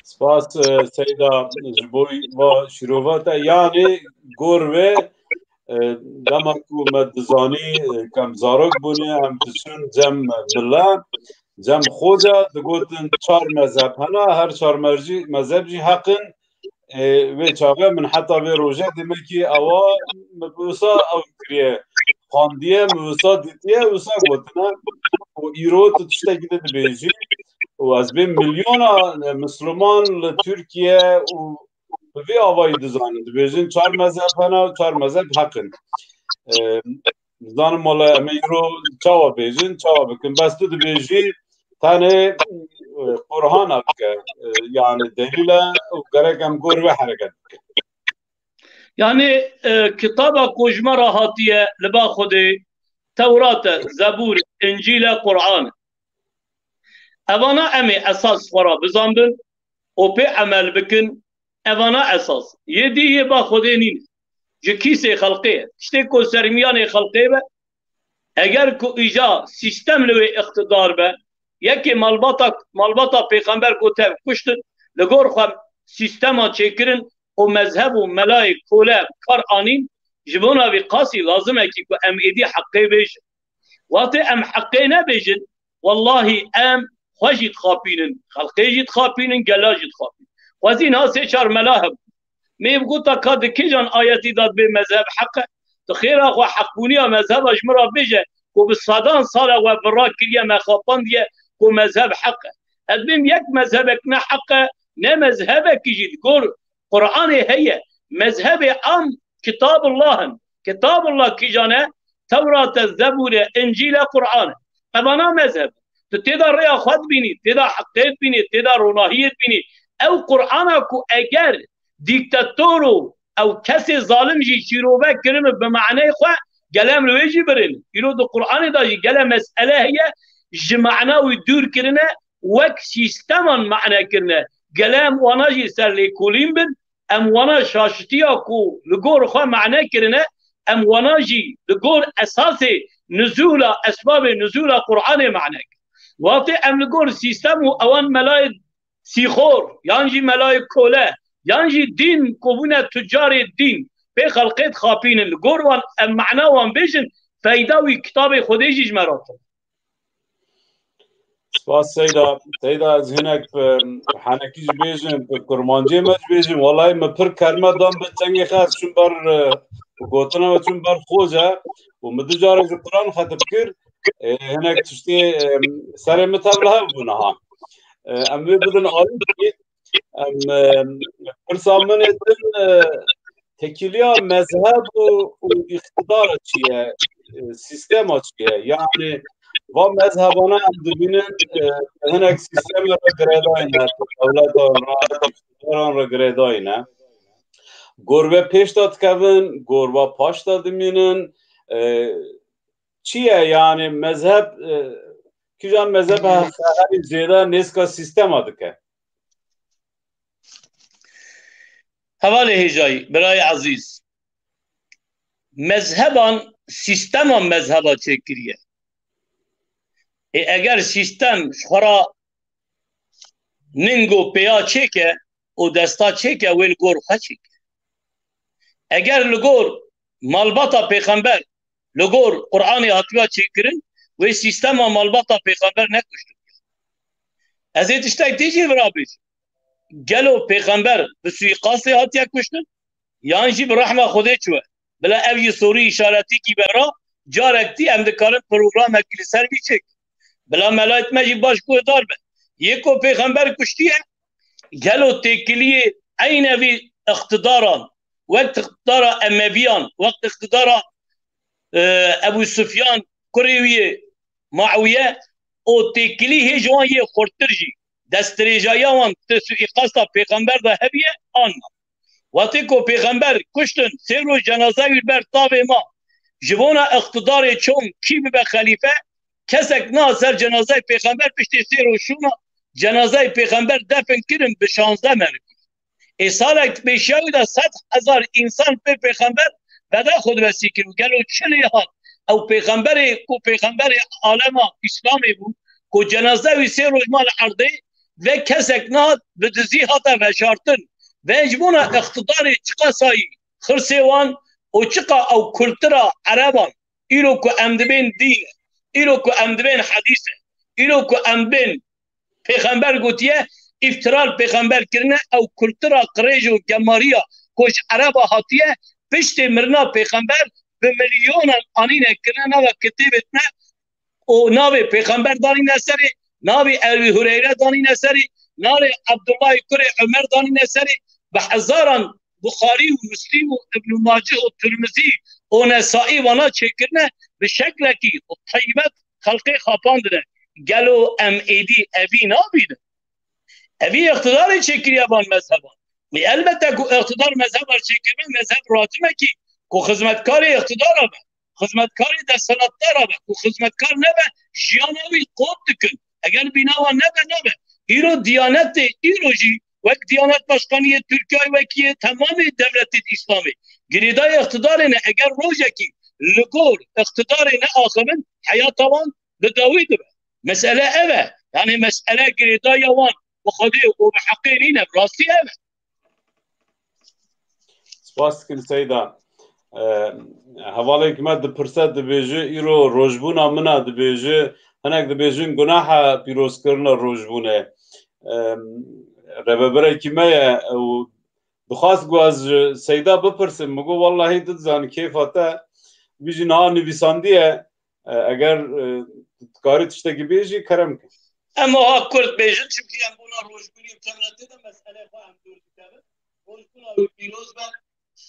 Spas, e, Seyda, ji bo va şîrova te. Yanê gor ve, e, dema ku me dizanî, e, kem zarok bûne, em diçûn cem mile, cem xoca, digotin çar mezheb hene, her çar mercî-, mezheb jî heq in. E, vê çaxe min heta vê roje demekî ewa min bi wisa ew kiriye, xandiye, min wisa dîtiye, wisa gotine. Û îro tu tiştekî din dibêjî. Û ez bê milyona, e, Misliman li Tirkiye û bi vê avayî dizanin. Dibêjin çar mezheb hene, çar mezheb heq in. E, Nizanim wele em ê îro çawa bêjin, çawa bikin. Bes tu dibêjî tenê, e, Qur'ana bike, e, yani delîl e û gerek em gor wê hereket bikin. Yani, e, kitaba ku ji me re hatiye li ba Xwedê, Tewrat e, Zebûr, Încîl e, Qur'an e. Evana em ê esas xwe re bizanbin û pê emel bikin, evana esas. Yê dî yê ba Xwedê nîne. Ji kîsê xelqê ye. Tiştê ku sermiyanê xelqê be, eger ku îja sîstem li wê îqtidar be, yekê malbata, malbata pêxember ku tev kuştin, li gor xwe sîstema çêkirin û mezheb û melayê kole kar anîn, ji bona vî qasî lazim e kî ku em êdî heqê bêjin. Wextê em heqê nebêjin, wellahî em xwe jî dixapînin, xelqê jî dixapînin, gela jî dixapînin. Xwezî niha sê çar mela hebû. Mêv gota ka di kêjan ayetî de dibê mezheb heq e? Tu xêra xwe heqbûniya mezheba ji min re bêje, ku bi sedan sal e we vira kiriye, me xapandiye ku mezheb heq e. Ez bêm yek mezhebek ne heq e, ne mezhebekî jî li gor Qur'anê heye. Mezhebê am Kitabullah in. Kitabullah kîjan e? Tewrat e, Zebûr e, Încîl e, Qur'an e. Evana mezheb. Tu tê de rêya xwe dibînî, tê de heqê dibînî, tê de ronahiyê dibînî. Ew Qur'ana ku eger dîktator û ew kesê zalim jî şîrove kiribin bi maneyê xwe, gele em li wê jî birênin. Îro di Qur'anê de jî gele mesele heye, ji mana wî dûr kirine, wek sîsteman mane kirine. Gele em wana jî ser lêkolîn bin, em wana şaşitiya ku li gor xwe mane kirine, em wana jî li gor esasê nuzûla, esbabê nuzûla Qur'anê mane kirin. Wextê em li gor sîstem û ewan melayê sîxor, yan jî melayê kole, yan jî dîn ku bûne tucarê dîn, pê xelqê dixapînin. Li gor wan em mana wan bêjin, feyda wî kitabê Xwedê jî ji me re tune. Spas Seyda. Seyda, ez hinek bi henekî jî bêjim, bi kurmancê me jî bêjim. Welay min pir kerme dan bi cengê xwe, ez çûm ber, e, gotina we çûm ber xoce û min du carek ji Quran xetib kir. E, hinek tiştê, e, serê min tevlihev bû niha. E, em vê bidin alî. Em, e, pirsa min ê din, e, tekîliya mezheb û, û îqtidara çi ye? E, sîstema çi ye? Yani, va mezhebana em dibînin, e, hinek sîstemê re girêdayî ne, dewletan re, îqtidaran re girêdayî ne. Gor ve pêş de dikevin, gor ve paş de dimînin. E, çi ye? Yani, mezheb, e, kîjan mezheb he-, herî zêde nêzîka sîstema dike? Hevalê hêjayî, birayê ezîz, mezheban sîstema mezheba çêkiriye. Ê eger sîstem ji xwe re ningo pêya çêke û desta çêke, wê li gor xwe çêke. Eger li gor malbata pêxember, li gor Qur'anê hatiya çêkirin, wê sîstema malbata pêxember nekuştibiya. Ez ê tiştek dî jî vira bêjim. Gelo pêxember bi suîqastê hatiye kuştin? Yan jî bi rehma Xwedê çûye? Bila ev jî sorî îşaretîkî be ra, carek dî em dikarin programekî li ser vî çêkin. Bila melayet me jî baş guhdar be. Yê ku pêxember kuştiye, gelo têkiliyê eynevî iqtidaran, wek iqtidara Emeviyan, wek iqtidara, e, Ebû Sufyan, kurê wî yê Muawiye, û têkilî hê ji wan yê xurttir jî, destdirêjayiya wan di suîqasta pêxember de hebiye, an na. Wextê ku pêxember kuştin, sê roj cenaza wî li ber tavê ma, ji bona iqtidarê çom kî bibe xelîfe, kesek niha ser cenazayê pêxember piştê sê roj şûna, cenazayê pêxember defin kirin bi şazdeh merivî. Ê salek pêşiya wî de sed hezar însan pê pêxember beda xwe dibe sî kir û gelo çi lê hat? Ew pêxemberê ku pêxemberê alema Îslamê bû, ku cenaze wî sê roj ma li erdê, ve kesek nehat, bi dizî hate veşartin. Ve ji bona iqtidarê çiqasayî xirsê wan û çiqa ew kultura ereban, îro ku em dibên dîn e, îro ku em dibên hedîs e, îro ku em bên pêxember gotiye, îftira li pêxember kirine, ew kultura qirêj û gemariya ku ji ereba hatiye, piştê mirina pêxember bi milyonan anîne kirine nava kitêbê me û navê pêxember danîne serê, navê Ebî Hureyre danîne serê, navê Ebdullahê kurê Omer danîne serê, bi hezaran Buxarî û Muslîm û Ibn Macih û Tirmizî û Nesaî vana çêkirine, bi şeklekî û qeymet xelqê xapandine. Gelo em êdî evî nabînin? Evî îqtidarê çêkiriye van mezheban. Mî elbette ku îqtidar mezheba çêkirine mezheb ratimekî ku xizmetkarê îqtidara be, xizmetkarê desthilatdara be, ku xizmetkar nebe, jiyana wî qot dikin. Eger bîna wan nebe, nebe. Îro Diyanetê, îro jî wek Diyanet Başkaniyê Tirkiyeyê, wekî yê temamê dewletê Îslamê, girêdayê îqtidarê ne. Eger rojekî li gor îqtidarê neaxivin, heyata wan bi dawî dibe. Mesele ev e. Yani mesele girêdaya wan bi Xwedê û bi heqê nîne. Rastî ev e. Spas dikim Seyda. Ee, hevalek me dipirse, dibêje, îro rojbûna min e, dibêje, hinek dibêjin, gunah e pîrozkirina rojbûnê. Ee, rêveberekî me ye û dixwast ku ez ji Seyda bipirsim, min got, wellahî, tu dizanî kêfa te, wî jî niha nivîsandiye, E, eger, e, tu dikarî tiştekî bêjî, kerem ke. Em wiha kurt bêjin, çimkî em bona rojbûnê û kevnetê de meseleyê xwe em dûr dikevin. Rojbûna wî pîroz be,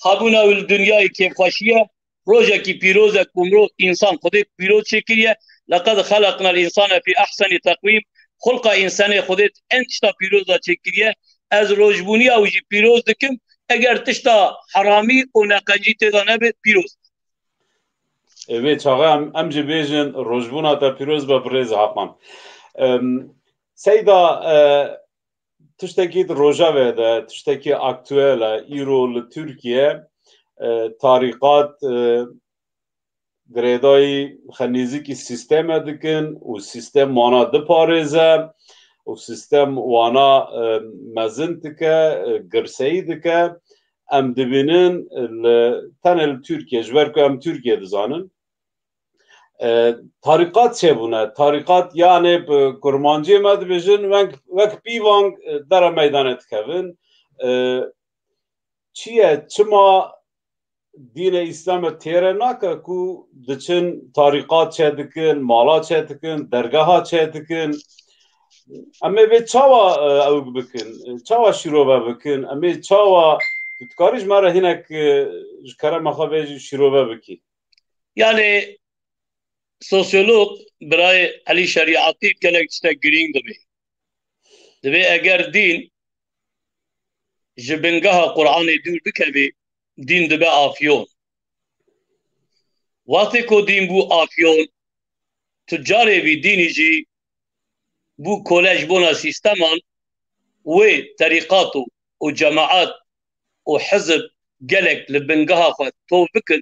hebûna wî li dinyayê kêfxweşî ye. Rojekî pîroz e ku mirov, însan Xwedê pîroz çêkiriye. Leqed xeleqnel însane fî ehsenî teqwîm. Xulqa însanê Xwedê en tişta pîroz da çêkiriye. Ez rojbûniya wî jî pîroz dikim. Eger tişta heramî û neqencî tê de nebe, pîroz. Ê, vê çaxê em, em jî bêjin, rojbûna te pîroz be, birêz Hakan. Em, Seyda, e, tiştekî di rojevê de, tiştekî aktuel e, îro li Tirkiye, e, tarîqat, e, girêdayî xenîzikî sîsteme dikin û sîstem wana diparêze û sîstem wana, e, mezin dike, e, girseyî dike. Em dibînin, e, li, tenê li Tirkiye, ji ber ku em Tirkiye dizanin, e, tarîqat çêbûne. Tarîqat, yani bi kurmanciyê me dibêjin, wek, wek pîvang, e, dere meydanê dikevin. E, çi ye, çima dînê Îslamê têre nake ku diçin tarîqat çêdikin, mala çêdikin, dergeha çêdikin? Em ê vê çawa, e, ewk bikin? Çawa şîrove bikin? Em ê çawa, tu dikarî ji me re hinek, e, ji kerema xwe vê jî şîrove bikî? Yani sosyolog birayê Elî Şerîatî gelek tiştek girîng dibê. Dibê eger dîn ji bingeha Qur'anê dûr bikevê, dîn dibe afyon. Wextê ku dîn bû afyon, tu carê vî dînî jî bû kole ji bona sîsteman, wê terîqat û, û cemaat û hizb gelek li bingeha xwe tov bikin,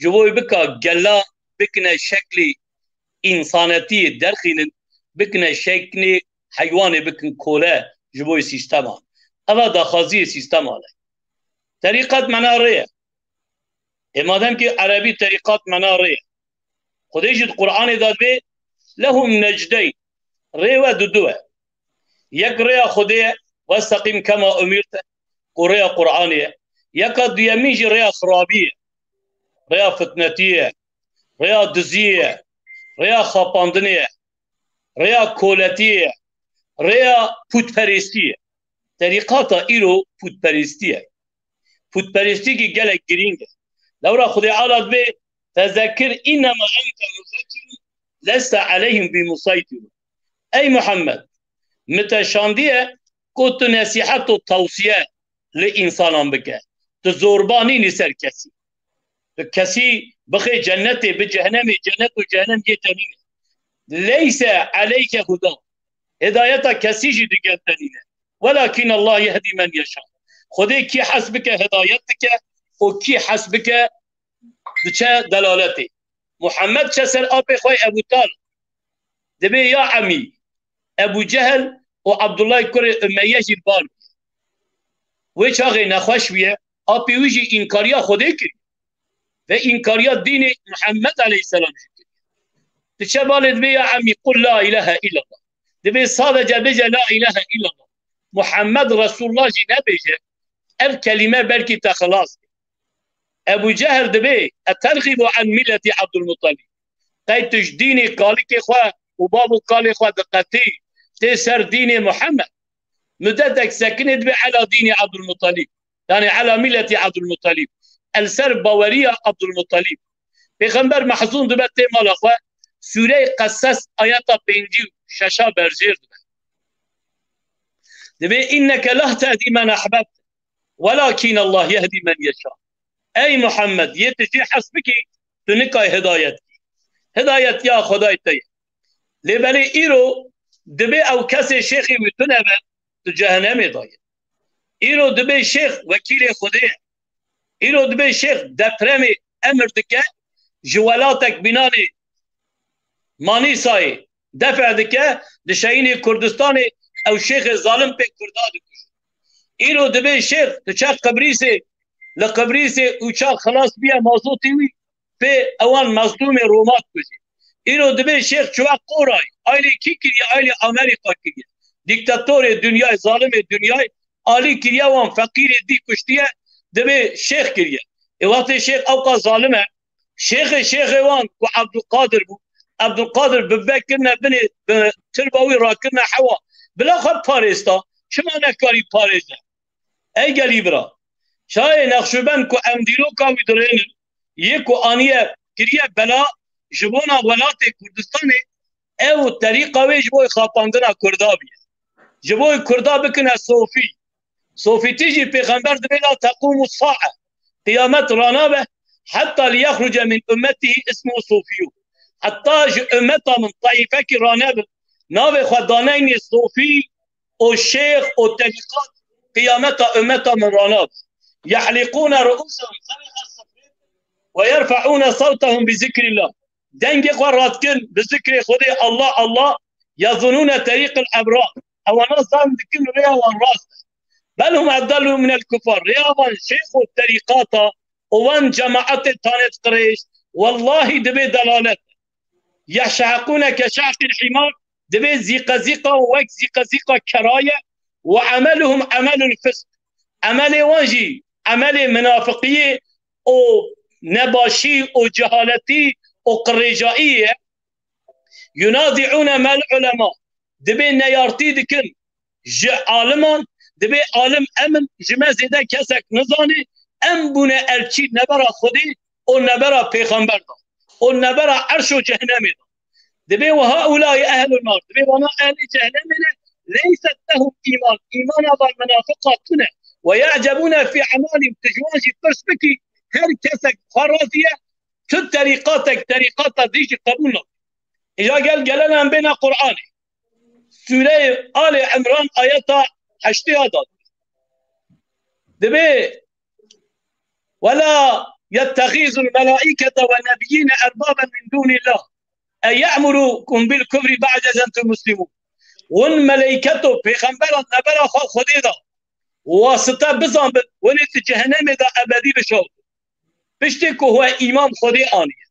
ji bo wê bika gela bikine şeklê însanetiyê derxînin, bikine şeklê heywanê, bikin kole ji bo wê sîsteman. Eva daxwaziyê sîsteman e. Terîqat mena rê ye. Ê madem ki erebî terîqat mena rê ye. Xwedê jî di Qur'anê de dibê, lehum necdeyn. Rê we dudu ye. Yek rêya Xwedê ye, westeqîm kema umîrte, ku rêya Qur'anê ye. Yeka duyemîn jî rêya xirabî ye. Rêya fitnetî ye. Rêya diziyê ye. Rêya xapandinê ye. Rêya koletiyê ye. Rêya pûtperestî ye. Terîqata îro pûtperestî ye. Pûtperestîkî gelek girîng e. Lewra Xwedê Ala dibê, fezekir înnema ente muzekir leste aleyhim bi museytir. Ey Muhammed, min te şandiye ku tu nesîhet û tewsiye li însanan bike. Tu zorba nînî ser kesî. Tu kesî bixê cennetê, bi cehenemê, cennet û cehenem yê te nîne. Leyse aleyke huda. Hidayeta kesî jî digel te nîne. Welakin Allah yehdi men yeşa. Xwedê kî hes bike hidayet dike û kî hes bike diçe delaletê. Muhammed çe ser apê xwe Ebu Talib. Dibê ya emî, Ebu Cehel û Abdullah kurê Umeyye jî li bar bûye. Wê çaxê nexweş bûye, apê wî jî înkariya Xwedê kiriye. Ve înkariya dînê Muhammed aleyhisselam jî kiriye. Diçe balê dibê ya emî qul la ilahe illallah. Dibê sadece bêje la ilahe illallah. Muhammed Resulullah jî nebêje. Ev kelîme belkî te xilas bê. Ebu Cehil dibê, eterxibu an milleti Abdulmuttalib. Qey tu ji dînê kalikê xwe û bab û kalê xwe diqetî, tê ser dînê Muhammed. Mudetek sekinê dibê ela dînê Abdulmuttalib. Yani ela milleti Abdulmuttalib. El ser baweriya Abdulmuttalib. Pêxember mehzûn dibe tê mala xwe, Sûreyê Qeses ayeta pêncî û şeşa berjêr dibe. Dibê, "Inneke la tehdî men ehbebt, welakin Allah yehdi men yeşa." Ey Muhammed, yê tu jê hes bikî, tu nikay hidayet kî. Hidayet ya Xwedayê te ye. Lê belê îro dibê ew kesê şêxê wî tune be, tu cehenemê de ye. Îro dibê şêx wekîlê Xwedê ye. Îro dibê şêx depremê emir dike, ji welatek bînanê Manîsayê def dike, dişeyînê Kurdistanê, ew şêxê zalim pê Kurda dikuje. Îro dibê şêx diçe Qibrîsê, li Qibrîsê uçax xilas biye mazotê wî, pê ewan mezlûmê Roma dikujê. Îro dibê şêx çiwek qoray, aylê kî kiriye? Aylê Amerîka kiriye. Dîktatorê dinyayê, zalimê dinyayê alî kiriye wan, feqîrê dî kuştiye, dibê şêx kiriye. Ê wextê şêx ewqa zalim e, Şêxê şêxê wan ku Ebdulqadir bû, Ebdulqadir bi vekirine binê, bi tirba wî rakirine hewa, bila xwe parêsta, çima nekarî parêze? Ey gelî bira, çayê Nexşûbend ku em dîroka wî dirênin, yê ku aniye kiriye bela ji bona welatê Kurdistanê, ew terîqa wê ji bo xapandina Kurda bûye. Ji bo Kurda bikine sofî. Sofîtî jî pêxember dibê la tequmu sae. Qiyamet ranabe, hetta li yexruce min ummetî ismu sofiyu. Hetta ji ummeta min taîfekî ranebin, navê xwe daneynê sofî û şêx û terîqat, qiyameta ummeta min ranabe. Yehliqûne ruusehum, serê xwe sifrê ve yerfeûne sewtehum bi zikrillah. Dengê xwe radikin bi zikrê Xwedê, Allah, Allah, yezunûne terîqil ebrar. Ewana zan dikin rêya wan rast e. Bel hum edallu minel kufar. Rêya van şêx û terîqata û van cemaetê tanêt qirêj, wellahî dibê delalet. Yehşeqûne ke şeqîl hîmar, dibê zîqezîqa û wek zîqezîqa keraye, we emeluhum emelul fisk. Emelê wan jî emelê minafiqiyê û nebaşî û cehaletî û qirêjayî ye. Yunazîûne mel ulema. Dibê neyartî dikin ji aliman, dibê alim emin, ji me zêde kesek nizanê, em bûne elçî nebera Xwedê û nebera pêxember de û nebera erş û cehenemê de. Dibê we haulâi ehlun nar, dibê vana ehlê cehenemê ne, leyset lehum îman, îmana van minafiqa tune. Ve ya'cebûne fî emalîm, tu ji wan jî pirs bikî, her kesek xwe razî ye, tu terîqatek, terîqata dî jî qebûl nake. Îja gel gelen em bêne Qur'anê. Sûreyê Alê Imran ayeta heştê ya da. Dibê, "Ve la yettehîzul melâikete ve nebiyyîne erbaben min dûnillah. E ye'murukum bil kufri ba'de zentum muslimun." Hûn meleyket û pêxemberan nebera xwe Xwedê da wasite bizanbin, hûn ê di cehenemê de ebedî bişewtin. Piştî ku hûn îman Xwedê aniye.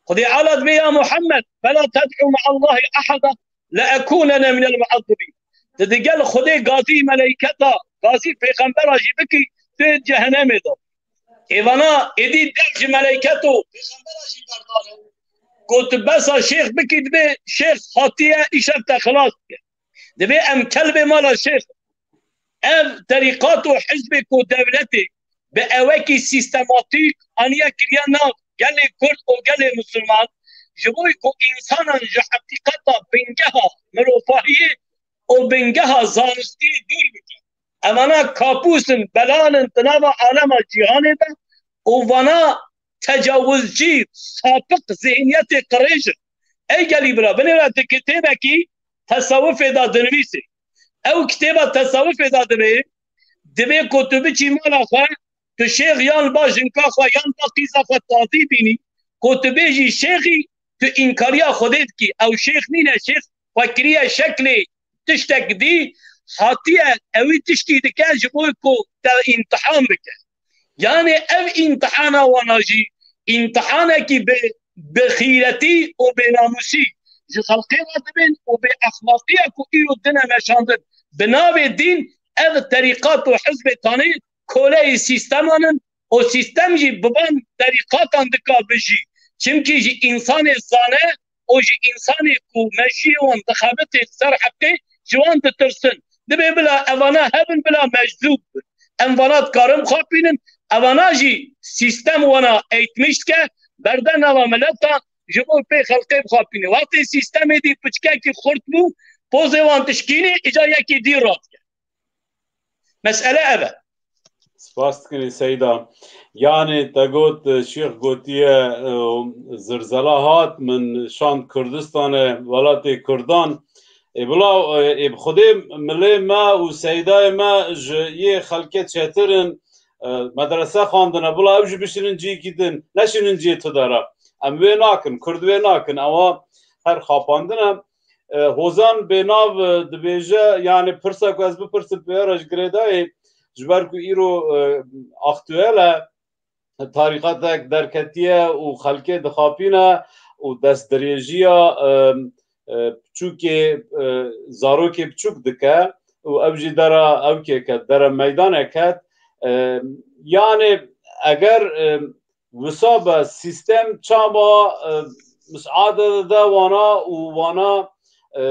Xwedê Ala dibê ya Muhammed, "Fela ted'u me'allahi ehada, le ekûnene minel mu'ezzibîn." Tu digel Xwedê gazî meleyketa, gazî pêxembera jî bikî, tu yê cehenemê de. Êvana êdî dev ji meleyket û pêxembera jî berdane. Ku tu besa şêx bikî, dibê şêx hatiye, îşev te xilas dike. Dibê em kelbê mala şêx. Ev terîqat û hizbê ku dewletê bi ewekî sîstematîk aniye kiriye nav gelê Kurd û gelê Musulman, ji bo ku însanan ji heqîqeta bingeha mirovahiyê û bingeha zanistiyê dûr bike. Evana kapûs in, belan in di nava alema cîhanê de û vana tecawizcî, sapiq zihîniyetê qirêj in. Ey gelî bira, binêre di kitêbekî tesewufê de dinivîsê. Ew kitêba tesewufê de dibê, dibê ku tu biçî mala xwe, tu şêx yan ba jinka xwe yan ba qîza xwe tazî bînî, ku tu bêjî şêxî, tu înkariya Xwedê dikî. Ew şêx nîne, şêx xwe kiriye şeklê tiştek dî, hatiye ewî tiştî dike ji bo ku te îmtihan bike. Yanê ev îmtihana wana jî îmtihanekî bi, bi xîretî û bênamûsî ji xelkê re dibin û bê exlaqiya ku îro dine meşandin bi navê dîn, ev terîqat û hizbê tanê koleyê sîsteman in û sîstem jî bi van terîqatan dika bijî. Çimkî ji însanê zane û ji însanê ku mejiyê wan dixebitê li ser heqê, ji wan ditirsin. Dibê bila evana hebin, bila meczûb bin. Em vana dikarin bixapînin, evana jî sîstem wana eğitmiş dike, berde nava mileta, ji bo pê xelkê bixapîne. Wextê sîstemê dî piçkekî xurt bû, pozê wan dişkînî, îca yekî dî radike. Mesele ev e. Spas dikin ê Seyda. Yanê te got, e, Şêx gotiye, e, zirzela hat, min şand Kurdistanê, welatê Kurdan. Ê bila, e, ê bi Xwedê milê me û Seydayê me ji yê xelkê çêtir in, e, medrese xwendine, bila ew jî bişînin ciyekî din, neşînin ciyê tu de re. Em wê nakin, Kurd wê nakin, ewa her xapandine. E, Hozan Bênav, e, dibêje, yanî pirsa ku ez bipirsim pê re ji girêdayê, ji ber ku îro, e, aktuel e, tarîqatek derketiye û xelkê dixapîne û destdirêjiya, e, e, piçûkê, e, zarokê piçûk dike û ew jî dera ewkê ket, dera meydanê ket. E, yanê eger, e, Wisa be sîstem çawa, e, misade dide wana û wana, e,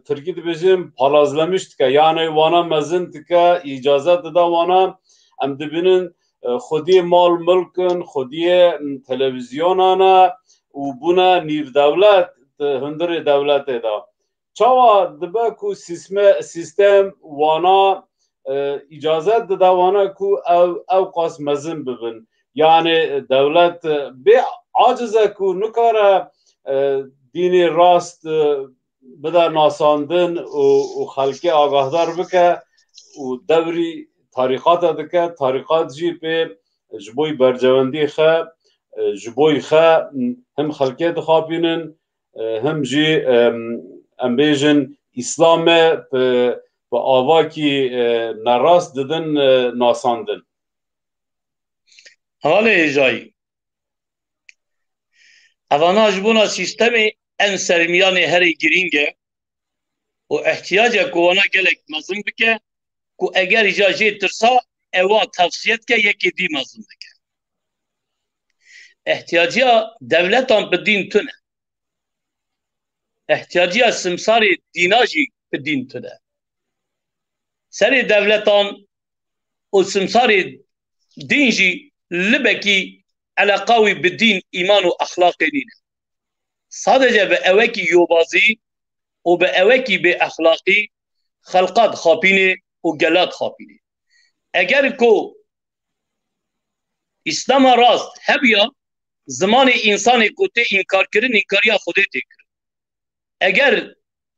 tirkî dibêjin palazlemiş dike. Yani wana mezin dike, îcazet dide wana, em dibînin, e, xwediyê mal milk in, xwediyê, m, televîzyona ne û bûne nîvdewlet di hundirê dewletê de. Çawa dibe ku sîsme-, sîstem wana, e, îcazet dide wana ku ew, ew qas mezin bibin? Yani dewlet, e, bê aciz e ku nikare, e, dînê rast, e, bide nasandin û, û xelkê agahdar bike û dewrî tarîqata dike, tarîqat jî pê ji bo bercewendî xe, e, ji bo xe hem xelkê dixapînin, e, hem jî, em, em bêjin Îslamê bi, bi avakî, e, nerast didin, e, nasandin. Halê hêjayî. Evana ji bona sîstemê en sermiyanê herê girîng e û ihtiyac e ku wana gelek mezin bike ku eger îca jê tirsa ewa tevsiye dike yekê dî mezin dike. Ihtiyaciya dewletan bi dîn tune. Ihtiyaciya simsarê dîna jî bi dîn tune. Serê dewletan û simsarê dîn jî libekî eleqa wî bi dîn, îman û exlaqê nîne. Sadece bi ewekî yobazî û bi ewekî bê exlaqî xelqa dixapînê û gela dixapînê. Eger ku Îslama rast hebiya, zimanê însanê ku tê înkar kirin, înkariya Xwedê tê kirin. Eger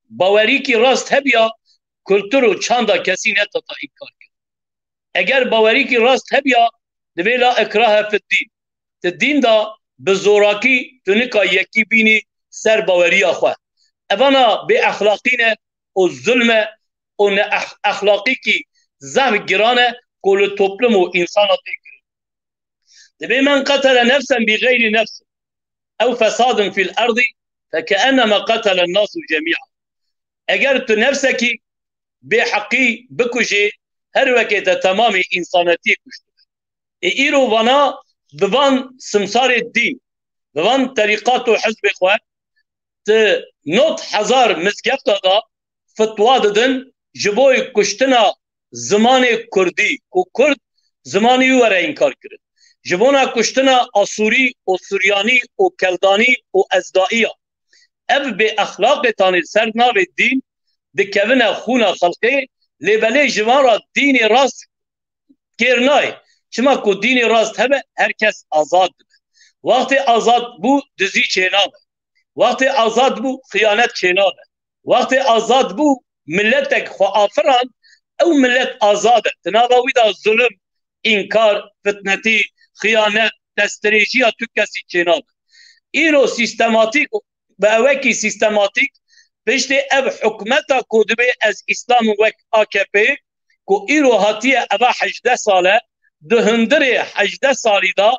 bawerîkî rast hebiya, kultur û çanda kesî netata înkar kirin. Eger bawerîkî rast hebiya, divê la ikrahe fid dîn. Di dîn de bi zorakî tu nika yekî bînî ser baweriya xwe. Evana bê exlaqî ne û zulm e û ne ex-, exlaqîkî zehf giran e ku li toplum û însana tê kirin. Dibê men qetele nefsen bi xeyrî nefsin ew fesadin fîl erdî fekeenema qetelen nasu cemî'a. Eger tu nefsekî bêheqî bikujê, her wekê te temamê însanetiyê kuştibe. Ê îro vana bi van simsarê dîn, bi van terîqat û hizbê xwe, di nod hezar mizgefta de fetwa didin ji bo kuştina zimanê kurdî, ku kurd zimanî wî were înkar kirin. Ji bona kuştina asûrî û suryanî û keldanî û ezdaiya. Ev bêexlaqê tanê ser navê dîn dikevine xûna xelkê, lê belê ji van re dînê rast kêr nayê. Çima ku dînê rast hebe, her kes azad dibe. Wextê azad bû, dizî çênabe. Wextê azad bû, xiyanet çênabe. Wextê azad bû, miletek xwe afirand, ew milet azad e. Di nava wî de zulm, înkar, fitnetî, xiyanet, destdirêjiya tu kesî çênabe. Îro sîstematîk, bi ewekî sîstematîk, piştê ev hikûmeta ku dibê ez Îslam im wek A K P, ku îro hatiye eva hejdeh sal e, di hundirê hejdeh salî de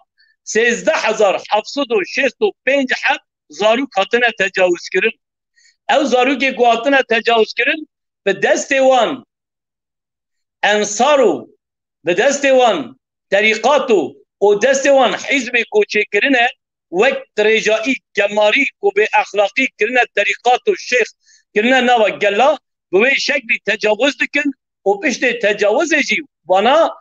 sêzdeh hezar heft sed û şêst û pênc heb zarok hatine tecawizkirin. Ew zarokê ku hatine tecawizkirin, bi destê wan ensar û bi destê wan terîqat û, û destê wan hîzbê ku çêkirine, wek dirêjayî gemarî ku bêexlaqî kirine terîqat û şêx kirine nava gela, bi wê şeklî tecawiz dikin û piştê tecawizê jî vana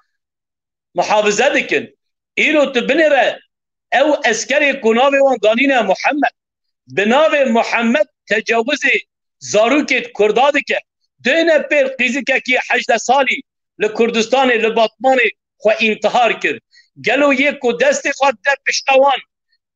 muhafize dikin. Îro tu binêre ew eskerê ku navê wan danîne Muhammed, bi navê Muhammed tecawizê zarokê kurda dike. Dêne pêr qîzikekî hejdeh salî li Kurdistanê, li Batmanê xwe întihar kir. Gelo yê ku destê xwe de pişta wan,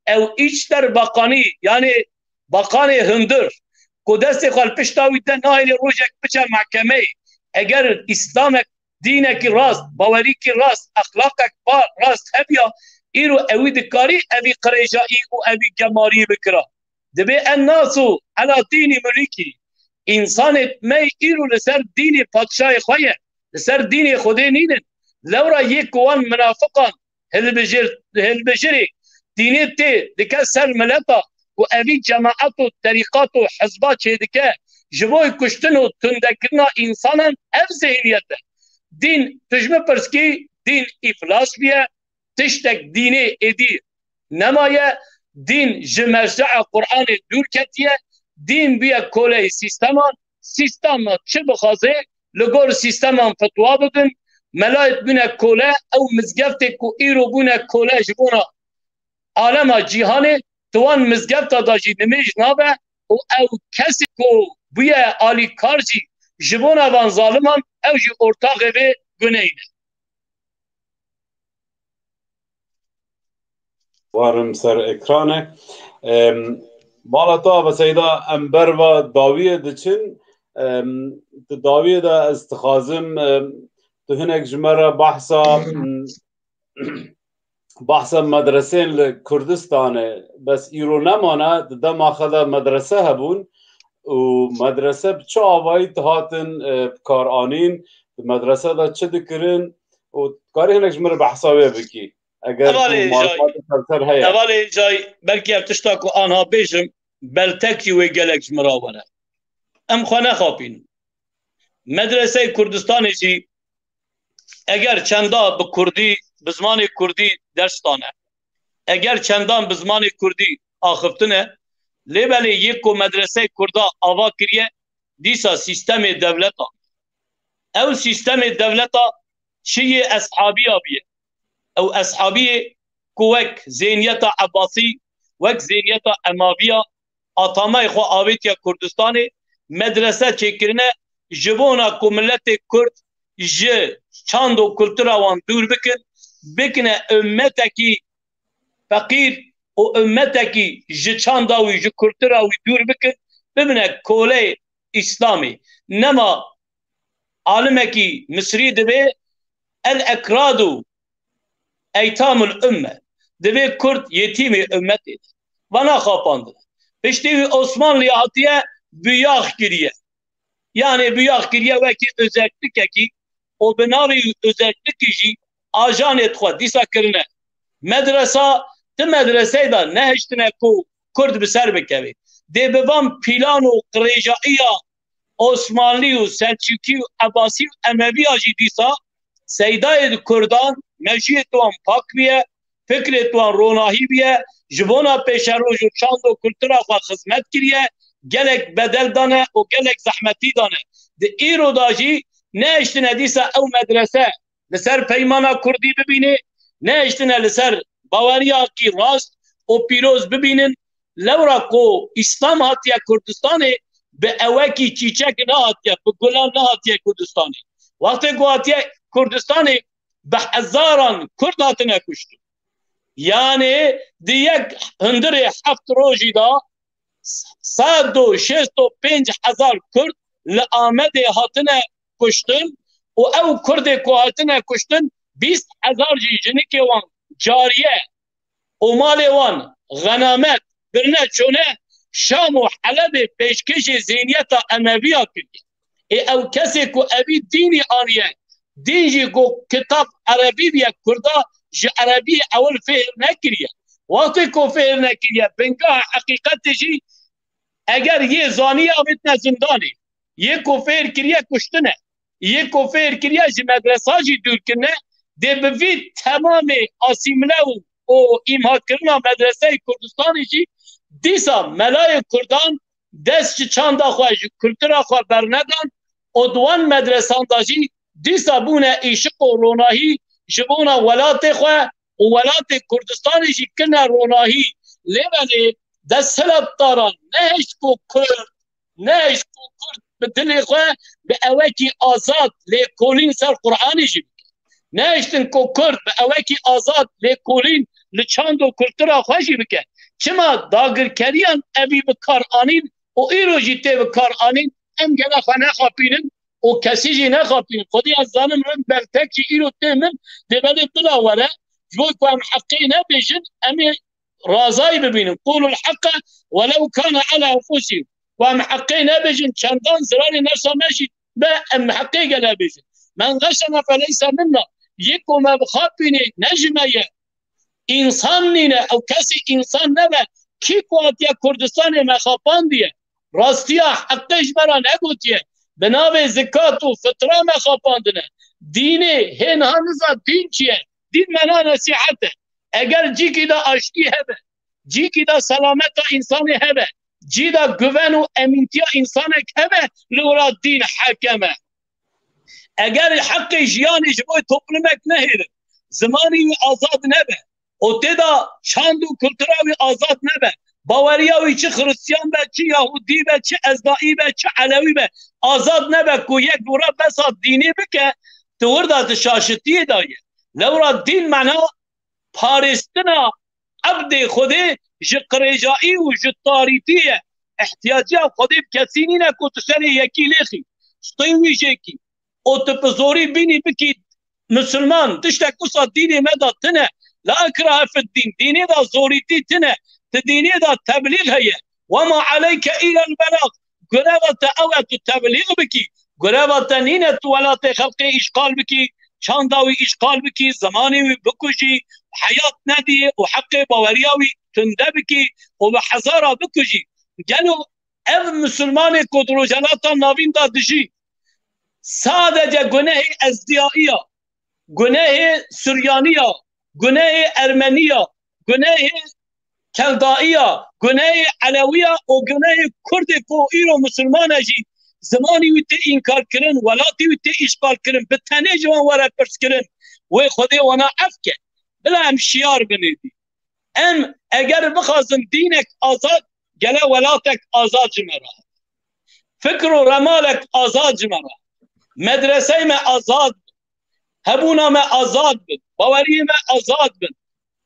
ew Îçter Bakanî, yanê Bakanê hundir, ku destê xwe li pişta wî de nahêlê rojek biçe mehkemeyê, eger Îslamek dînekî rast, bawerîkî rast, exlaqek ba-, rast hebiya, îro ewî dikarî evî qirêjayî û evî gemarî bikira. Dibê en nasu ela dînî mulîkî. Însanê me îro li ser dînê padşahê xwe ye, li ser dînê Xwedê nînin. Lewra yê ku wan minafiqan hilbijir-, hilbijirê dînê tê dike ser mileta ku evî cemaet û terîqat û hizba çêdike, ji bo kuştin û tundekirina însanan ev zihniyet e. Dîn, tu ji min pirs kî, dîn îflas bûye, tiştek dînê êdî nemaye, dîn ji merce'a Qur'anê dûr ketiye, dîn bûye koleyê sîsteman, sîstema çi bixwaze li gor sîsteman fetwa bidin, melayêt bûne kole, ew mizgeftê ku îro bûne kole ji bona alema cîhanê, di wan mizgefta de jî nimêj nabe û ew kesê ku bûye alîkar jî ji bona van zaliman, ew jî ortaxê vê guneyê ne. Warim ser ekranê. Em, mala te, Ava Seyda, em berva dawiyê diçin. Em, di dawiyê de ez dixwazim, em, tu hinek ji me re bahsa, em, bahsa medresên li Kurdistanê, bes îro nemane, di dema xwe de medrese hebûn û medrese bi çi avayî dihatin, e, bi kar anîn, di medrese de çi dikirin û dikarî hinek ji min re behsa wê bikî. Eger Hevalê tu Hêjay, malûmatê serser heye. Hevalê Hêjay, belkî ev tişta ku anha bêjim, beltek jî wê gelek ji min re were. Em xwe nexapînin. Medreseyê Kurdistanê jî eger çenda bi kurdî, bi zimanê kurdî ders dane, eger çendan bi zimanê kurdî axiftine, lê belê yê ku medreseyê kurda ava kiriye, dîsa sîstemê dewleta. Ew sîstemê dewleta çi yê eshabiya bûye. Ew eshabiyê ku wek zêniyeta Ebasî, wek zêniyeta Emaviya, atameyê xwe avêtiye Kurdistanê, medrese çêkirine, ji bona ku miletê Kurd ji çand û kultura wan dûr bikin, bikine ummetekî feqîr û ummetekî ji çanda wî, ji kultura wî dûr bikin, bibine koleyê Îslamê. Nema alimekî Misrî dibê el ekradu eytamul umme. Dibê Kurd yetîmê ummetê ne. Vana xapandine. Piştî wî Osmanlî hatiye buyax kiriye. Yanê buyax kiriye wekî özellikekî û bi navê özellikî jî ajanê xwe dîsa kirine medresa, di medreseyê de nehiştine ku Kurd bi ser bikeve. Dê bi van pîlan û qirêjayiya Osmanlî û Selçukî û Ebasî û Emeviya jî dîsa seydayê di Kurdan, mejiyê di wan pak biye, fikrê di wan ronahî biye, ji bona pêşeroj û çand û kultura xwe xizmet kiriye, gelek bedel dane û gelek zehmetî dane. Di îro de jî nehiştine dîsa ew medrese li ser peymana kurdî bibîne, nehiştine li ser baweriyakî rast û pîroz bibînin, lewra ku Îslam hatiye Kurdistanê, bi ewekî çîçek nehatiye, bi gulan nehatiye Kurdistanê. Wextê ku hatiye Kurdistanê, bi hezaran Kurd hatine kuştin. Yanê di yek hundirê heft rojî de sed û şêst û pênc hezar Kurd li Amedê hatine kuştin û ew Kurdê ku hatine kuştin, bîst hezar jî jinikê wan, cariye û malê wan, xenamet, birine çûne Şam û Helebê pêşkêşê zêniyeta Emeviya kiriye. Ê ew kesê ku evî dînî aniye, dîn jî ku kitab erebî biye, Kurda ji erebiyê ewil fêhr nekiriye. Wextê ku fêhr nekiriye, bingeha heqîqetê jî eger yê zaniye avêtine zindanê, yê ku fêr kiriye kuştine, yê ku fêr kiriye ji medresa jî dûr kirine, dê bi vî temamê asîmile û, û îmhakirina medreseyê Kurdistanê jî dîsa melayê Kurdan dest ji çanda xwe, ji kultura xwe bernedan û di wan medresan de jî dîsa bûne îşiq û ronahî ji bona welatê xwe û welatê Kurdistanê jî kirine ronahî. Lê belê desthilatdaran nehişt ku Kurd, nehişt ku Kurd bi dilê xwe bi ewekî azad lêkolîn ser Qur'anê jî bike. Nehiştin ku Kurd bi ewekî azad lêkolîn li çand û kultura xwe jî bike. Çima dagirkeriyan evî bi kar anîn û îro jî tê bi kar anîn, em gere xwe nexapînin û kesî jî nexapînin. Xwedî ez zanim rind beltek jî îro tê min, dê belê bila were, ji bo ku em heqê nebêjin, em ê razayî bibînin. Qûlul heqe welew kane ala enfusihim. Ku em heqê nebêjin, çendan zirarê nefsa me jî be, em heqê gele bêjin. Men xeşena feleyse minna. Yê ku me bixapînê ne ji me ye. Însan nîne, ew kesî însan nebe. Kî ku hatiye Kurdistanê me xapandiye, rastiya heqê ji me re negotiye. Bi navê zikat û fitra me xapandine. Dînê hê niha niza dîn çi ye? Dîn mena nesîhet e. Eger cîkî de aştî hebe, cîkî de selameta însanê hebe, cî de guven û emîntiya însanek hebe, li wira dîn hekem e. Eger heqê jiyanê ji bo toplumek nehêlin, zimanê wî azad nebe û tê de çand û kultura wî azad nebe, baweriya wî çi xiristiyan be, çi yahûdî be, çi ezdaî be, çi elewî be, azad nebe ku yek wira behsa dînê bike, tu wir de di şaşitiyê de ye. Lewra dîn mena parêstina ebdê Xwedê ji qirêjayî û ji tarîtî ye. Ihtiyaciya Xwedê bi kesî nîne ku tu serê yekî lêxî. Stê wî jêkî. Û tu bi zorî bînî bikî misilman. Tiştek wisa dînê me de tine. La ikrahe fid dîn. Dînê de zorîtî tine. Ti dînê de teblîg heye. Wema aleyke îlel belag. Gureva te ew e tu teblîg bikî. Gureva te nîne tu welatê xelkê îşxal bikî, çanda wî îşxal bikî, zimanê wî bikujî, heyat nedî û heqê baweriya wî tunde bikî û bi hezara bikujî. Gelo ev misilmanê ku di Rojhelata Navîn de dijî, sadece gunehê ezdiyaiya, gunehê Suryaniya, gunehê Ermeniya, gunehê Keldaiya, gunehê Elewiya û gunehê Kurdê ku îro misilman e jî, zimanî wî tê înkar kirin, welatî wî tê îşxal kirin, bi tenê ji wan were pirs kirin, wê Xwedê wana ef ke. Bila em şiyar bin êdî. Em eger bixwazin dînek azad, gele welatek azad ji me re. Fikr û remalek azad ji me re. Medresey me azad bin. Hebûna me azad bin. Baweriyê me azad bin.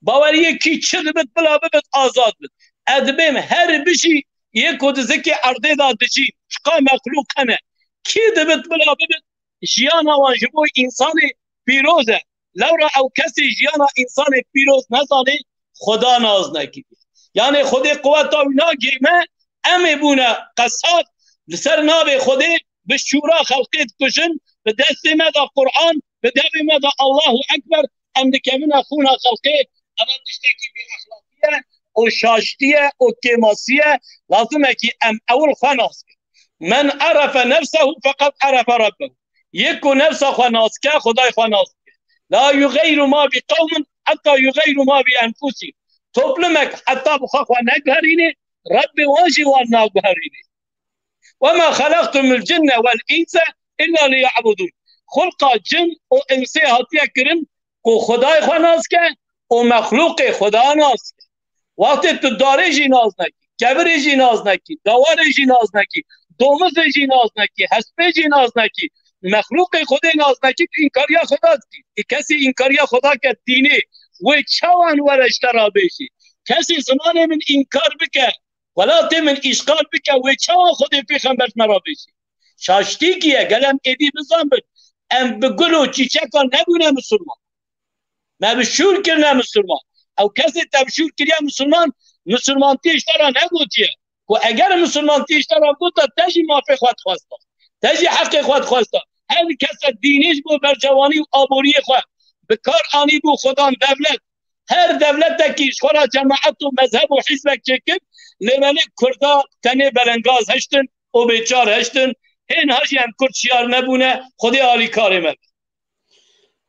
Baweriyê kî çi dibit bila bibit azad bit. Ez dibêm her bijî yê ku di zikê erdê de dijî, çiqa mexlûq hene. Kî dibit bila bibit, jiyana wan ji bo însanê pîroz e. Lewra ew kesê jiyana însanê pîroz nezanê, Xweda nas nekiriye. Yanê Xwedê quweta wî nagihîme, em ê bûne qesab, li ser navê Xwedê bi şûra xelqê dikujin, bi destê me de Quran, bi devê me de Allahu Ekber, em dikevine xûna xelqê, eva tiştekî bêexlaqî ye û şaştî ye û kêmasî ye, lazim e kî em ewil xwe nas bikin. Men erefe nefsehu feqed erefe Rabbehu. Yek ku nefsa xwe nas ke, Xwedayê xwe nas dike. La yuxeyru ma bi qewmin heta yuxeyru ma bi enfusihim. Toplumek heta bi xwe xwe neguherîne, Rebbê wan jî wan naguherîne. Ve ma xelaqtumul cinne vel inse illa liya'budun. Xulqa cin û insê hatiye kirin ku Xwedayê xwe nas ke û mexlûqê Xweda nas ke. Wextê tu darê jî nas nekî, kevirê jî nas nekî, dawarê jî nas nekî, domizê jî nas nekî, hespê jî nas nekî, mexlûqê Xwedê nas nekî, tu înkariya Xweda dikî. Ê kesê înkariya Xweda ke dînê, wê çawan were ji te re bêjî? Kesê zimanê min înkar bike, welatê min îşxal bike, wê çawan Xwedê pêxember ji me re bêjî? Şaştî kî ye, gel em êdî bizan bin. Em bi gul û çîçeka nebûne misilman. Me bi şûr kirine misilman. Ew kesê te bi şûr kiriye misilman, misilmantiyê ji te re negotiye. Ku eger misilmantiyê ji te re gota, te jî mafê xwe dixwesta. Te jî heqê xwe dixwesta. Her kese dînê ji bo bercewanî û aboriyê xwe bi kar anîbû, xwedan devlet. Her devletekî ji xwe re cemaet û mezheb û hizbek çêkir, lê belê Kurda tenê belengaz hiştin û bêçar hiştin. Hê niha jî em Kurd şiyar nebûne, Xwedê alîkarê me be.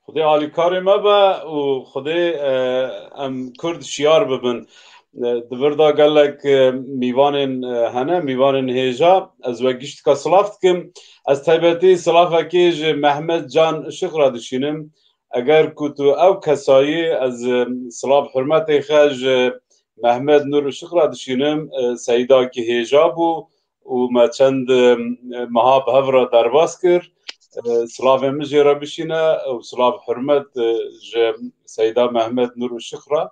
Xwedê alîkarê me be û Xwedê, e, em Kurd şiyar bibin. E, di vir de gelek, e, mîvanên, e, hene, mîvanên hêja. Ez we giştika silav dikim. Ez taybetî silavekê ji Mehmet Can Işık re dişînim. Eger ku tu ew kesayî, ez, e, silav hurmetê xwe ji Mehmet Nur Işık re dişînim. E, Seyda ki hêja bû û me çend, e, meha bi hev re derbas kir. E, silavê min jê re bişîne û silav hurmet, e, ji Seyda Mehmet Nur Işık re.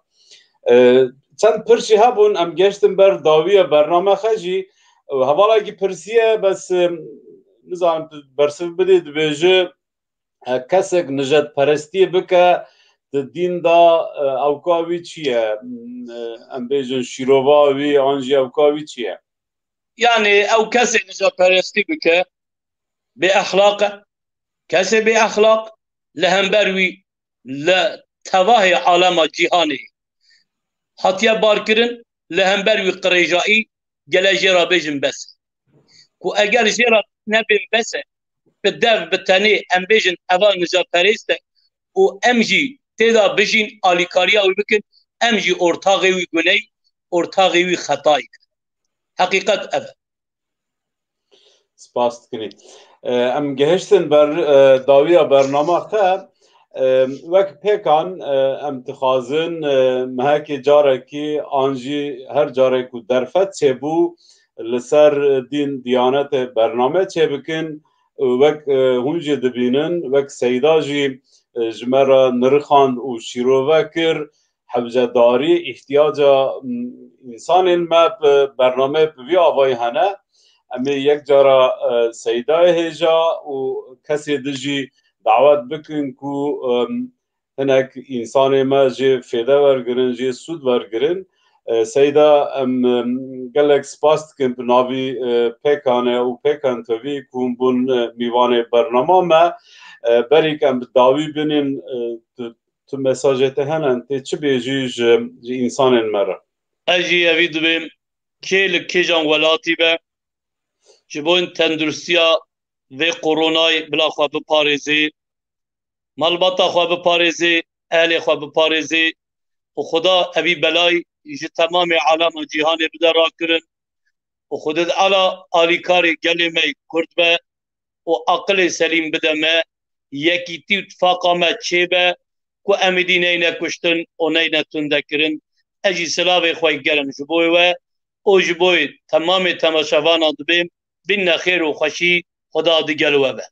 E, çend pirsî hebûn, em geştin ber dawiya bername xwe jî. E, hevalekî pirsiye, bes, e, nizanim tu bersiv bidê, dibêje, e, kesek nijadperestiyê bike, di dîn de, e, ewka wî çi ye? M, e, em bêjin şîrova wî, an jî ewka wî çi ye? Yanî ew kesê nijadperestî bike, bêexlaq e. Kesê bêexlaq li hember wî li tevahê alema cîhanê hatiye barkirin, li hember wî qirêjayî gele jê re bêjin bes e. Ku eger jê re nebên bes e, bi dev, bi tenê em bêjin eva nijadperêst e û em jî tê de bijîn, alîkariya wî bikin, em jî ortaxê wî guney, ortaxê wî xetayî ne. Heqîqet ev e. Spas dikinî. Em gehiştin ber dawiya bernama xwe. Wek pêkan em dixwazin mehekê carekî an jî her carê ku derfet çêbû li ser dîn diyanetê bername çêbikin. Wek hûn jî dibînin, wek Seyda jî ji me re nirxand û şîrove kir. Hewcedarî, îhtiyaca însanên me bi bernameyê bi vî avayî hene. Em ê yek cara Seydayê hêja û kesê din jî dawet bikin ku hinek însanê me jê fêde wergirin, jê sûd wergirin. Seyda, em gelek spas dikin bi navî Pêkanê û Pêkan T V ku hûn bûn mîvanê bernama me. Berîk em bi dawî binên tu mesajê te hene, tê çi bêjî ji, ji însanên me re? Ez jî evî dibêm, kê li kêjan welatî be, ji bo tenduristiya vê koronayê bila xwe biparêzê, malbata xwe biparêzê, ehlê xwe biparêzê û Xuda evî belayî ji temamê alema cîhanê bide rakirin û Xwedê Teala alîkarê gelê me yê Kurd be û aqilê selîm bide me, yekîtî û tifaqa me çêbe ku em êdî neyne kuştin û neyne tundekirin. Ez jî silavê xwe yê germ ji bo we û ji bo temamê temaşevanan dibêm, bînne xêr û xweşî, Xuda digel we be.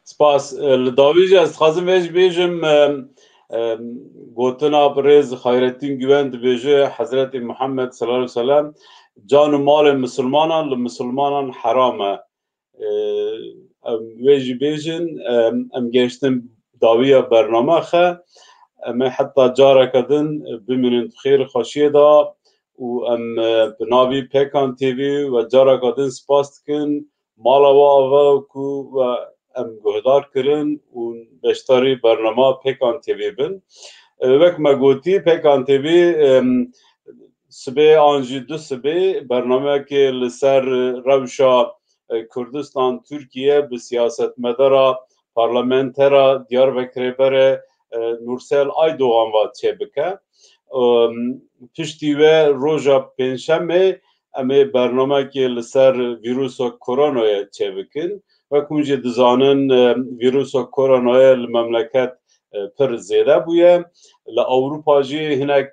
Spas. Li dawî jî ez dixwazim vê jî bêjim, gotina birêz Xayretîn Güven dibêje, Hezretî Muhammed sallallahu aleyhi ve sellem, can û malê misilmanan li misilmanan heram e. Em wê jî bêjin, em gehiştin dawiya bernama xe. Em ê heta careke din bimînin di xêr û xweşiyê de û em bi navî Pêkan T V we careke din spas dikin. Mala we ava ku we em guhdar kirin û beşdarî bernama Pêkan T V bin. Wek me gotî, Pêkan T V sibê an jî du sibê bernameyekê li ser rewşa Kurdistan, Tirkiye bi siyasetmedara parlamentera Diyarbekirê berê Nursel Aydoğan ve çêbike. Piştî we roja Pêncşemê em ê bernamekê li ser vîrusa koronayê çêbikin. Wek hûn jî dizanin, vîrusa koronayê li memleket pir zêde bûye. Li Ewropa jî hinek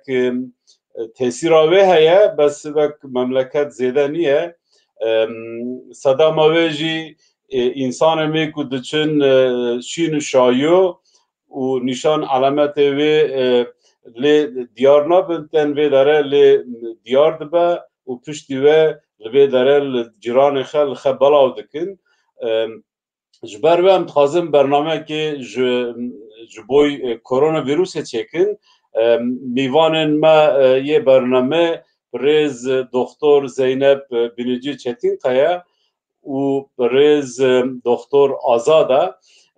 tesîra wê heye, bes wek memleket zêde niye. Sedema wê jî, e, însanê me ku diçin, e, şîn û şayo û nîşan alametê wê, e, lê diyar nabin, tên vê dere lê diyar dibe û piştî wê li vê dere li cîranê xwe li xwe belav dikin. E, Ji ber wê em dixwazin bernameyekê ji, ji boy, e, koronavîrusê çêkin. E, mîvanên me, e, yê bername birêz, e, Doktor Zeynep, e, Binicî Çetinkaya û birêz, e, Doktor Azad e.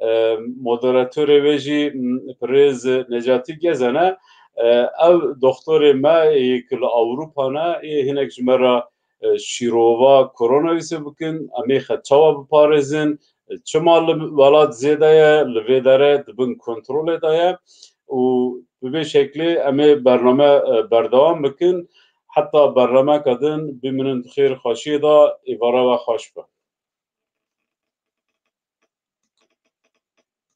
E, moderatorê wê jî, m, birêz, e, Necatî Gezen e. E, ev doktorê me yê ku li Ewropa ne, yê hinek ji me re e, şîrova koronavîrusê bikin, em ê xwe çawa biparêzin, e, çima li welat zêde ye, li vê dere di bin kontrolê de ye û bi vê şeklê em ê bername, e, berdewam bikin. Heta bernameke din bimînin di xêr xweşiyê de, êvara we xweş be.